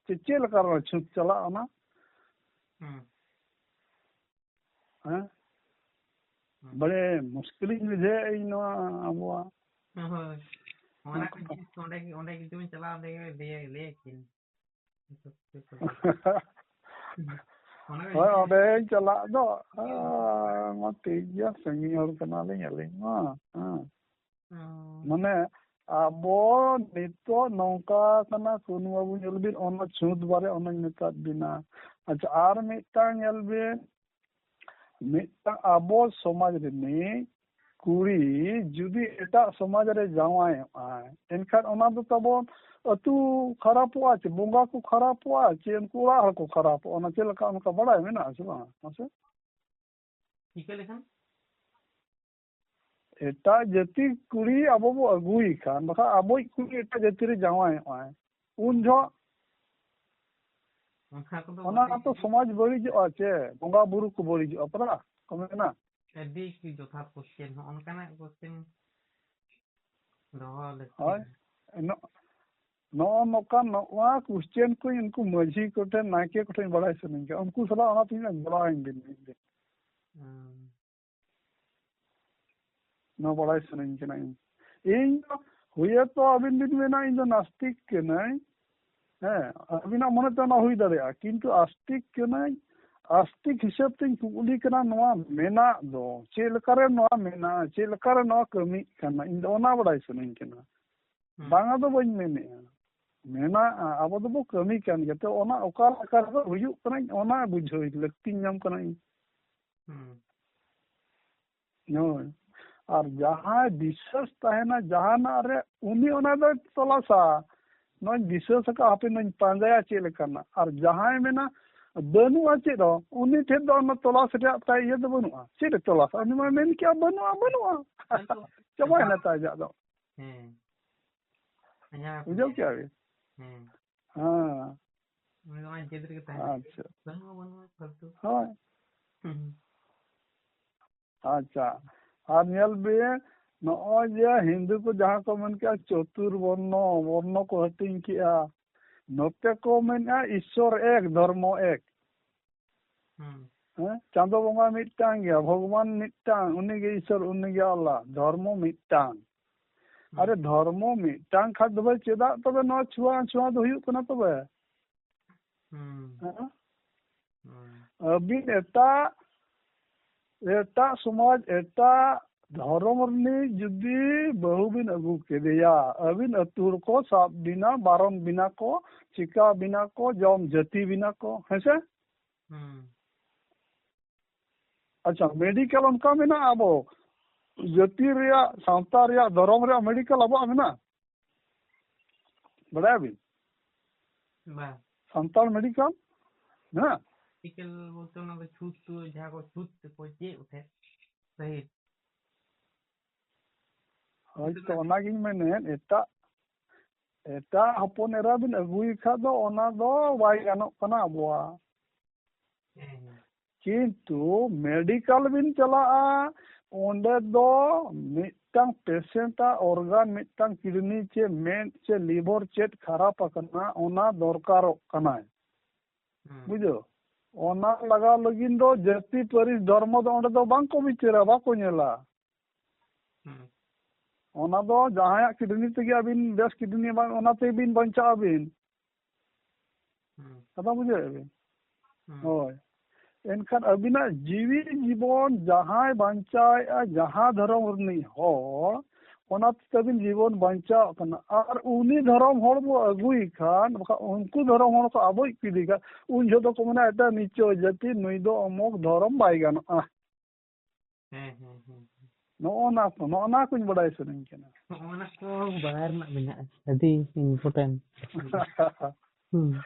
ᱪᱮ ᱪᱮᱫ ᱞᱮᱠᱟ ᱨᱮ ᱪᱷᱩᱛ ᱪᱟᱞᱟᱜᱼᱟ ᱚᱱᱟ? ᱦᱩᱸ᱾ ᱦᱮᱸ? ᱦᱩᱸ᱾ ᱵᱟᱲᱮ ᱢᱩᱥᱠᱤᱞᱤᱧ ᱵᱩᱡᱷᱟᱹᱣᱮᱫ ᱤᱧ ᱱᱚᱣᱟ ᱟᱵᱚᱣᱟᱜ᱾ ᱦᱳᱭ᱾ ᱚᱱᱟ ᱠᱚ ᱡᱤᱱᱤᱥ ᱚᱸᱰᱮ ᱜᱮ, ᱚᱸᱰᱮ ᱜᱮ ᱡᱩᱫᱤ ᱵᱚᱱ ᱪᱟᱞᱟᱣ, ᱚᱸᱰᱮ ᱜᱮ ᱞᱟᱹᱭ, ᱞᱟᱹᱭ ᱟᱹᱠᱤᱱ᱾ ᱚᱱᱟ ᱠᱚ ᱦᱳᱭ, ᱡᱤᱱᱤᱥ ᱚᱸᱰᱮᱧ ᱪᱟᱞᱟᱜ ᱫᱚ᱾ ᱦᱩᱸ᱾ ᱟᱨ ᱢᱟ ᱴᱷᱤᱠ ᱜᱮᱭᱟ, ᱥᱟᱺᱜᱤᱧ ᱦᱚᱲ ᱠᱟᱱᱟᱞᱤᱧ ᱟᱹᱞᱤᱧ ᱢᱟ᱾ ᱦᱮᱸ᱾ ᱦᱩᱸ᱾ ᱢᱟᱱᱮ ᱟᱵᱚ ᱱᱤᱛᱚᱜ ᱱᱚᱝᱠᱟ ᱠᱟᱱᱟ, ᱠᱳᱱᱳ ᱵᱟᱵᱩ ᱧᱮᱞ ᱵᱤᱱ, ᱚᱱᱟ ᱪᱷᱩᱸᱛ ᱵᱟᱨᱮ ᱚᱱᱟᱧ ᱢᱮᱛᱟᱫ ᱵᱤᱱᱟ᱾ ᱟᱪᱪᱷᱟ, ᱟᱨ ᱢᱤᱫᱴᱟᱝ ᱧᱮᱞ ᱵᱤᱱ, ᱢᱤᱫᱴᱟᱝ ᱟᱵᱚ ᱥᱚᱢᱟᱡᱽ ᱨᱤᱱᱤᱡ ᱠᱩᱲᱤ ᱡᱩᱫᱤ ᱮᱴᱟᱜ ᱥᱚᱢᱟᱡᱽ ᱨᱮ ᱡᱟᱶᱟᱭᱚᱜᱼᱟᱭ, ᱮᱱᱠᱷᱟᱱ ᱚᱱᱟ ᱫᱚ ᱛᱟᱵᱚᱱ ᱟᱹᱛᱩ ᱠᱷᱟᱨᱟᱯᱚᱜᱼᱟ ᱪᱮ ᱵᱚᱸᱜᱟ ᱠᱚ ᱠᱷᱟᱨᱟᱯᱚᱜᱼᱟ ᱪᱮ ᱩᱱᱠᱩ ᱚᱲᱟᱜ ᱦᱚᱲ ᱠᱚ ᱠᱷᱟᱨᱟᱯᱚᱜᱼᱟ? ᱚᱱᱟ ᱪᱮᱫ ᱞᱮᱠᱟ, ᱚᱱᱠᱟ ᱵᱟᱲᱟᱭ ᱢᱮᱱᱟᱜᱼᱟ ᱥᱮ ᱵᱟᱝ? ᱢᱟᱥᱮ᱾ ᱪᱤᱠᱟᱹ ᱞᱮᱠᱷᱟᱱ? ᱮᱴᱟᱜ ᱡᱟᱹᱛᱤ ᱠᱩᱲᱤ ᱟᱵᱚ ᱵᱚ ᱟᱹᱜᱩᱭᱮ ᱠᱷᱟᱱ, ᱵᱟᱠᱷᱟᱱ ᱟᱵᱚᱭᱤᱡ ᱠᱩᱲᱤ ᱮᱴᱟᱜ ᱡᱟᱹᱛᱤ ᱨᱮ ᱡᱟᱶᱟᱭᱚᱜᱼᱟᱭ, ᱩᱱ ᱡᱚᱦᱚᱜ ᱚᱱᱟ ᱠᱚᱫᱚ ᱚᱱᱟ ᱵᱟᱝ ᱛᱚ ᱦᱩᱭᱩᱜ᱾ ᱥᱚᱢᱟᱡᱽ ᱵᱟᱹᱲᱤᱡᱚᱜᱼᱟ ᱪᱮ, ᱵᱚᱸᱜᱟ ᱵᱩᱨᱩ ᱠᱚ ᱵᱟᱹᱲᱤᱡᱚᱜᱼᱟ, ᱯᱟᱨᱟ ᱠᱚ ᱢᱮᱱᱟ᱾ ᱟᱹᱰᱤ ᱡᱚᱛᱷᱟᱛ question, ᱦᱚᱸᱜᱼᱚ ᱱᱚᱝᱠᱟᱱᱟᱜ question ᱫᱚᱦᱚ ᱞᱟᱹᱠᱛᱤ ᱦᱳᱭ᱾ ᱠᱟᱱᱟ᱾ ᱱᱚ-, ᱱᱚᱜᱼᱚ ᱱᱚᱝᱠᱟ, ᱱᱚᱣᱟ ᱠᱚᱥᱪᱮᱱ ᱠᱚ ᱩᱱᱠᱩ ᱢᱟᱹᱡᱷᱤ ᱠᱚᱴᱷᱮᱱ, ᱱᱟᱭᱠᱮ ᱠᱚᱴᱷᱮᱱ ᱵᱟᱲᱟᱭ ᱥᱟᱱᱟᱧ ᱠᱟᱱᱟ, ᱩᱱᱠᱩ ᱥᱟᱞᱟᱜ ᱚᱱᱟᱛᱮᱧ ᱢᱮᱱᱟ ᱜᱚᱲᱚ ᱟᱹᱧ ᱵᱤᱱ ᱢᱤᱫ ᱫᱤᱱ᱾ ᱦᱩᱸ᱾ ᱱᱚᱣᱟ ᱵᱟᱲᱟᱭ ᱥᱟᱱᱟᱧ ᱠᱟᱱᱟ ᱤᱧ᱾ ᱤᱧ ᱫᱚ ᱦᱩᱭᱮᱛᱚ ᱟᱹᱵᱤᱱ ᱵᱤᱱ ᱢᱮᱱᱟ ᱤᱧ ᱫᱚ ᱱᱟᱥᱛᱤᱠ ᱠᱟᱹᱱᱟᱹᱧ, ᱦᱮᱸ, ᱟᱹᱵᱤᱱᱟᱜ ᱢᱚᱱᱮᱛᱮ ᱚᱱᱟ ᱦᱩᱭ ᱫᱟᱲᱮᱭᱟᱜᱼᱟ, ᱠᱤᱱᱛᱩ ᱟᱥᱛᱤᱠ ᱠᱟᱹᱱᱟᱹᱧ, ᱟᱥᱛᱤᱠ ᱦᱤᱥᱟᱹᱵ ᱛᱮᱧ ᱠᱩᱠᱞᱤ ᱠᱟᱱᱟ, ᱱᱚᱣᱟ ᱢᱮᱱᱟᱜ ᱫᱚ ᱪᱮᱫ ᱞᱮᱠᱟᱨᱮ ᱱᱚᱣᱟ ᱢᱮᱱᱟᱜᱼᱟ, ᱪᱮᱫ ᱞᱮᱠᱟᱨᱮ ᱱᱚᱣᱟ ᱠᱟᱹᱢᱤᱜ ᱠᱟᱱᱟ, ᱤᱧ ᱫᱚ ᱚᱱᱟ ᱵᱟᱲᱟᱭ ᱥᱟᱱᱟᱧ ᱠᱟᱱᱟ᱾ ᱦᱩᱸ᱾ ᱵᱟᱝᱟ ᱫᱚ ᱵᱟᱹᱧ ᱢᱮᱱᱮᱫᱼᱟ, ᱢᱮᱱᱟᱜᱼᱟ, ᱟᱵᱚ ᱫᱚᱵᱚ ᱠᱟᱹᱢᱤ ᱠᱟᱱ ᱜᱮᱭᱟ, ᱛᱚ ᱚᱱᱟ ᱚᱠᱟ ᱞᱮᱠᱟ ᱨᱮᱫᱚ ᱦᱩᱭᱩᱜ ᱠᱟᱱᱟ, ᱚᱱᱟ ᱵᱩᱡᱷᱟᱹᱣ ᱞᱟᱹᱠᱛᱤᱧ ᱧᱟᱢ ᱠᱟᱱᱟ ᱤᱧ᱾ ᱦᱩᱸ᱾ ᱦᱳᱭ᱾ ᱟᱨ ᱡᱟᱦᱟᱸᱭ ᱵᱤᱥᱥᱟᱹᱥ ᱛᱟᱦᱮᱱᱟ ᱡᱟᱦᱟᱱᱟᱜ ᱨᱮ, ᱩᱱᱤ ᱚᱱᱟ ᱫᱚᱭ ᱛᱚᱞᱟᱥᱟ, ᱱᱚᱣᱟᱧ ᱵᱤᱥᱥᱟᱹᱥ ᱟᱠᱟᱫ, ᱦᱟᱯᱮ ᱱᱚᱣᱟᱧ ᱯᱟᱸᱡᱟᱭᱟ ᱪᱮᱫ ᱞᱮᱠᱟᱱᱟᱜ᱾ ᱟᱨ ᱡᱟᱦᱟᱸᱭ ᱢᱮᱱᱟ ᱵᱟᱹᱱᱩᱜᱼᱟ ᱪᱮᱫ ᱦᱚᱸ, ᱩᱱᱤ ᱴᱷᱮᱱ ᱫᱚ ᱚᱱᱟ ᱛᱚᱞᱟᱥ ᱨᱮᱭᱟᱜ ᱛᱟᱭ ᱤᱭᱟᱹ ᱫᱚ ᱵᱟᱹᱱᱩᱜᱼᱟ, ᱪᱮᱫ ᱮ ᱛᱚᱞᱟᱥᱟ? ᱩᱱᱤ ᱢᱟ ᱢᱮᱱ ᱠᱮᱜᱼᱟ ᱵᱟᱹᱱᱩᱜᱼᱟ, ᱵᱟᱹᱱᱩᱜᱼᱟ, ᱦᱮᱸ ᱛᱚ᱾ ᱪᱟᱵᱟᱭᱮᱱᱟ ᱛᱟᱭ ᱟᱡᱟᱜ ᱫᱚ᱾ ᱦᱮᱸ᱾ ᱟᱪᱪᱷᱟ, ᱵᱩᱡᱷᱟᱹᱣ ᱠᱮᱜᱼᱟ ᱵᱤᱱ? ᱦᱮᱸ᱾ ᱦᱮᱸ᱾ ᱩᱱᱤ ᱫᱚ ᱚᱱᱟ ᱡᱮᱫ ᱨᱮᱜᱮ ᱛᱟᱦᱮᱱᱟ᱾ ᱟᱪᱪᱷᱟ᱾ ᱵᱟᱹᱱᱩᱜᱼᱟ, ᱵᱟᱹᱱᱩᱜᱼᱟ, ᱯᱷᱟᱞᱛᱩ᱾ ᱦᱳᱭ᱾ ᱦᱩᱸ᱾ ᱟᱪᱪᱷᱟ, ᱟᱨ ᱧᱮᱞ ᱵᱤᱱ, ᱱᱚᱜᱼᱚᱭ ᱡᱮ ᱦᱤᱱᱫᱩ ᱠᱚ ᱡᱟᱦᱟᱸ ᱠᱚ ᱢᱮᱱ ᱠᱮᱜᱼᱟ ᱪᱚᱛᱩᱨ ᱵᱚᱨᱱᱚ, ᱵᱚᱨᱱᱚ ᱠᱚ ᱦᱟᱹᱴᱤᱧ ᱠᱮᱜᱼᱟ, ᱱᱚᱛᱮ ᱠᱚ ᱢᱮᱱᱮᱜᱼᱟ ᱤᱥᱥᱚᱨ ᱮᱠ, ᱫᱷᱚᱨᱢᱚ ᱮᱠ᱾ ᱦᱩᱸ᱾ ᱦᱮᱸ? ᱪᱟᱸᱫᱚ ᱵᱚᱸᱜᱟ ᱢᱤᱫᱴᱟᱝ ᱜᱮᱭᱟ, ᱵᱷᱚᱜᱽᱵᱟᱱ ᱢᱤᱫᱴᱟᱝ, ᱩᱱᱤᱜᱮ ᱤᱥᱥᱚᱨ, ᱩᱱᱤᱜᱮ ᱟᱞᱞᱟ, ᱫᱷᱚᱨᱢᱚ ᱢᱤᱫᱴᱟᱝ᱾ ᱦᱩᱸ᱾ ᱟᱨᱮ, ᱫᱷᱚᱨᱢᱚ ᱢᱤᱫᱴᱟᱝ ᱠᱷᱟᱡ ᱫᱚ ᱵᱷᱟᱹᱭ, ᱪᱮᱫᱟᱜ ᱛᱚᱵᱮ ᱱᱚᱣᱟ ᱪᱷᱩᱣᱟ ᱪᱷᱩᱣᱟ ᱫᱚ ᱦᱩᱭᱩᱜ ᱠᱟᱱᱟ ᱛᱚᱵᱮ? ᱦᱩᱸ᱾ ᱦᱮᱸ? ᱦᱩᱸ᱾ ᱟᱹᱵᱤᱱ ᱮᱴᱟᱜ, ᱮᱴᱟᱜ ᱥᱚᱢᱟᱡᱽ, ᱮᱴᱟᱜ ᱫᱷᱚᱨᱚᱢ ᱨᱤᱱᱤᱡ ᱡᱩᱫᱤ ᱵᱟᱹᱦᱩ ᱵᱤᱱ ᱟᱹᱜᱩ ᱠᱮᱫᱮᱭᱟ, ᱟᱹᱵᱤᱱ ᱟᱹᱛᱩ ᱦᱚᱲ ᱠᱚ ᱥᱟᱵ ᱵᱤᱱᱟ, ᱵᱟᱨᱚᱱ ᱵᱤᱱᱟ ᱠᱚ, ᱪᱤᱠᱟ ᱵᱤᱱᱟ ᱠᱚ, ᱡᱚᱢ ᱡᱟᱹᱛᱤ ᱵᱤᱱᱟ ᱠᱚ, ᱦᱮᱸ ᱥᱮ? ᱦᱩᱸ᱾ ᱟᱪᱪᱷᱟ, ᱢᱮᱰᱤᱠᱮᱞ ᱚᱱᱠᱟ ᱢᱮᱱᱟᱜᱼᱟ? ᱟᱵᱚ ᱡᱟᱹᱛᱤ ᱨᱮᱭᱟᱜ, ᱥᱟᱶᱛᱟ ᱨᱮᱭᱟᱜ, ᱫᱷᱚᱨᱚᱢ ᱨᱮᱭᱟᱜ ᱢᱮᱰᱤᱠᱮᱞ ᱟᱵᱚᱣᱟᱜ ᱢᱮᱱᱟᱜᱼᱟ? ᱵᱟᱲᱟᱭᱟᱵᱤᱱ? ᱵᱟᱝ᱾ ᱥᱟᱱᱛᱟᱲ ᱢᱮᱰᱤᱠᱮᱞ ᱢᱮᱱᱟᱜᱼᱟ? ᱢᱮᱰᱤᱠᱮᱞ ᱵᱚᱞᱛᱮ ᱚᱱᱟ ᱫᱚ ᱪᱷᱩᱛ ᱛᱩ-, ᱡᱟᱦᱟᱸ ᱠᱚ ᱪᱷᱩᱛ ᱛᱮᱠᱚ ᱪᱮᱫ ᱠᱚ ᱛᱟᱦᱮᱸᱫ ᱯᱟᱹᱦᱤᱞ᱾ ᱦᱳᱭ, ᱛᱚ ᱚᱱᱟᱜᱤᱧ ᱢᱮᱱᱮᱫ, ᱮᱴᱟᱜ, ᱮᱴᱟᱜ ᱦᱚᱯᱚᱱ ᱮᱨᱟ ᱵᱤᱱ ᱟᱹᱜᱩᱭ ᱠᱷᱟᱡ ᱫᱚ ᱚᱱᱟ ᱫᱚ ᱵᱟᱭ ᱜᱟᱱᱚᱜ ᱠᱟᱱᱟ ᱟᱵᱚᱣᱟᱜ᱾ ᱦᱮᱸ, ᱦᱮᱸ᱾ ᱠᱤᱱᱛᱩ ᱢᱮᱰᱤᱠᱮᱞ ᱵᱤᱱ ᱪᱟᱞᱟᱜᱼᱟ, ᱚᱸᱰᱮ ᱫᱚ ᱢᱤᱫ ᱢᱤᱫᱴᱟᱝ ᱯᱮᱥᱮᱱᱴ ᱟᱜ ᱚᱨᱜᱟᱱ, ᱢᱤᱫᱴᱟᱝ ᱠᱤᱰᱱᱤ ᱪᱮ ᱢᱮᱫ ᱪᱮ ᱞᱤᱵᱷᱚᱨ ᱪᱮᱫ ᱠᱷᱟᱨᱟᱯ ᱟᱠᱟᱱᱟ, ᱚᱱᱟ ᱫᱚᱨᱠᱟᱨᱚᱜ ᱠᱟᱱᱟᱭ᱾ ᱦᱩᱸ᱾ ᱵᱩᱡᱷᱟᱹᱣ? ᱚᱱᱟ ᱞᱟᱜᱟᱣ ᱞᱟᱹᱜᱤᱫ ᱫᱚ ᱡᱟᱹᱛᱤ, ᱯᱟᱹᱨᱤᱥ, ᱫᱷᱚᱨᱢᱚ ᱫᱚ ᱚᱸᱰᱮ ᱫᱚ ᱵᱟᱝ ᱠᱚ ᱵᱤᱪᱟᱹᱨᱟ, ᱵᱟᱠᱚ ᱧᱮᱞᱟ᱾ ᱦᱩᱸ᱾ ᱚᱱᱟ ᱫᱚ ᱡᱟᱦᱟᱸᱭᱟᱜ ᱠᱤᱰᱱᱤ ᱛᱮᱜᱮ ᱟᱹᱵᱤᱱ ᱵᱮᱥ ᱠᱤᱰᱱᱤ ᱵᱟᱝ, ᱚᱱᱟ ᱛᱮᱵᱤᱱ ᱵᱟᱧᱪᱟᱜ ᱟᱹᱵᱤᱱ᱾ ᱦᱩᱸ᱾ ᱠᱟᱛᱷᱟ ᱵᱩᱡᱷᱟᱹᱣᱮᱫ ᱵᱤᱱ? ᱦᱩᱸ᱾ ᱦᱳᱭ᱾ ᱮᱱᱠᱷᱟᱱ ᱟᱹᱵᱤᱱᱟᱜ ᱡᱤᱣᱤ ᱡᱤᱵᱚᱱ ᱡᱟᱦᱟᱸᱭ ᱵᱟᱧᱪᱟᱣᱮᱫᱼᱟ, ᱡᱟᱦᱟᱸ ᱫᱷᱚᱨᱚᱢ ᱨᱤᱱᱤᱡ ᱦᱚᱲ, ᱚᱱᱟ ᱛᱮ ᱟᱹᱵᱤᱱ ᱡᱤᱵᱚᱱ ᱵᱟᱧᱪᱟᱣ ᱠᱟᱱᱟ᱾ ᱟᱨ ᱩᱱᱤ ᱫᱷᱚᱨᱚᱢ ᱦᱚᱲ ᱵᱚ ᱟᱹᱜᱩᱭ ᱠᱷᱟᱱ, ᱵᱟᱠᱷᱟᱱ ᱩᱱᱠᱩ ᱫᱷᱚᱨᱚᱢ ᱦᱚᱲ ᱠᱚ ᱟᱵᱚᱭᱤᱡ ᱠᱚ ᱤᱫᱤ ᱠᱷᱟᱱ, ᱩᱱ ᱡᱚᱦᱚᱜ ᱫᱚᱠᱚ ᱢᱮᱱᱟ, "ᱮᱴᱟᱜ ᱱᱤᱪᱚ ᱡᱟᱹᱛᱤ, ᱱᱩᱭ ᱫᱚ ᱚᱢᱩᱠ ᱫᱷᱚᱨᱚᱢ ᱵᱟᱭ ᱜᱟᱱᱚᱜᱼᱟ᱾" ᱦᱮᱸ, ᱦᱮᱸ, ᱦᱮᱸ, ᱦᱮᱸ᱾ ᱱᱚᱜᱼᱚ ᱱᱟ ᱠᱚ, ᱱᱚᱜᱼᱚ ᱱᱟ ᱠᱚᱧ ᱵᱟᱰᱟᱭ ᱥᱟᱱᱟᱧ ᱠᱟᱱᱟ᱾ ᱱᱚᱜᱼᱚ ᱱᱟ ᱠᱚ ᱵᱟᱲᱟᱭ ᱨᱮᱱᱟᱜ ᱢᱮᱱᱟᱜᱼᱟ, ᱟᱹᱰᱤ important᱾ ᱦᱩᱸ᱾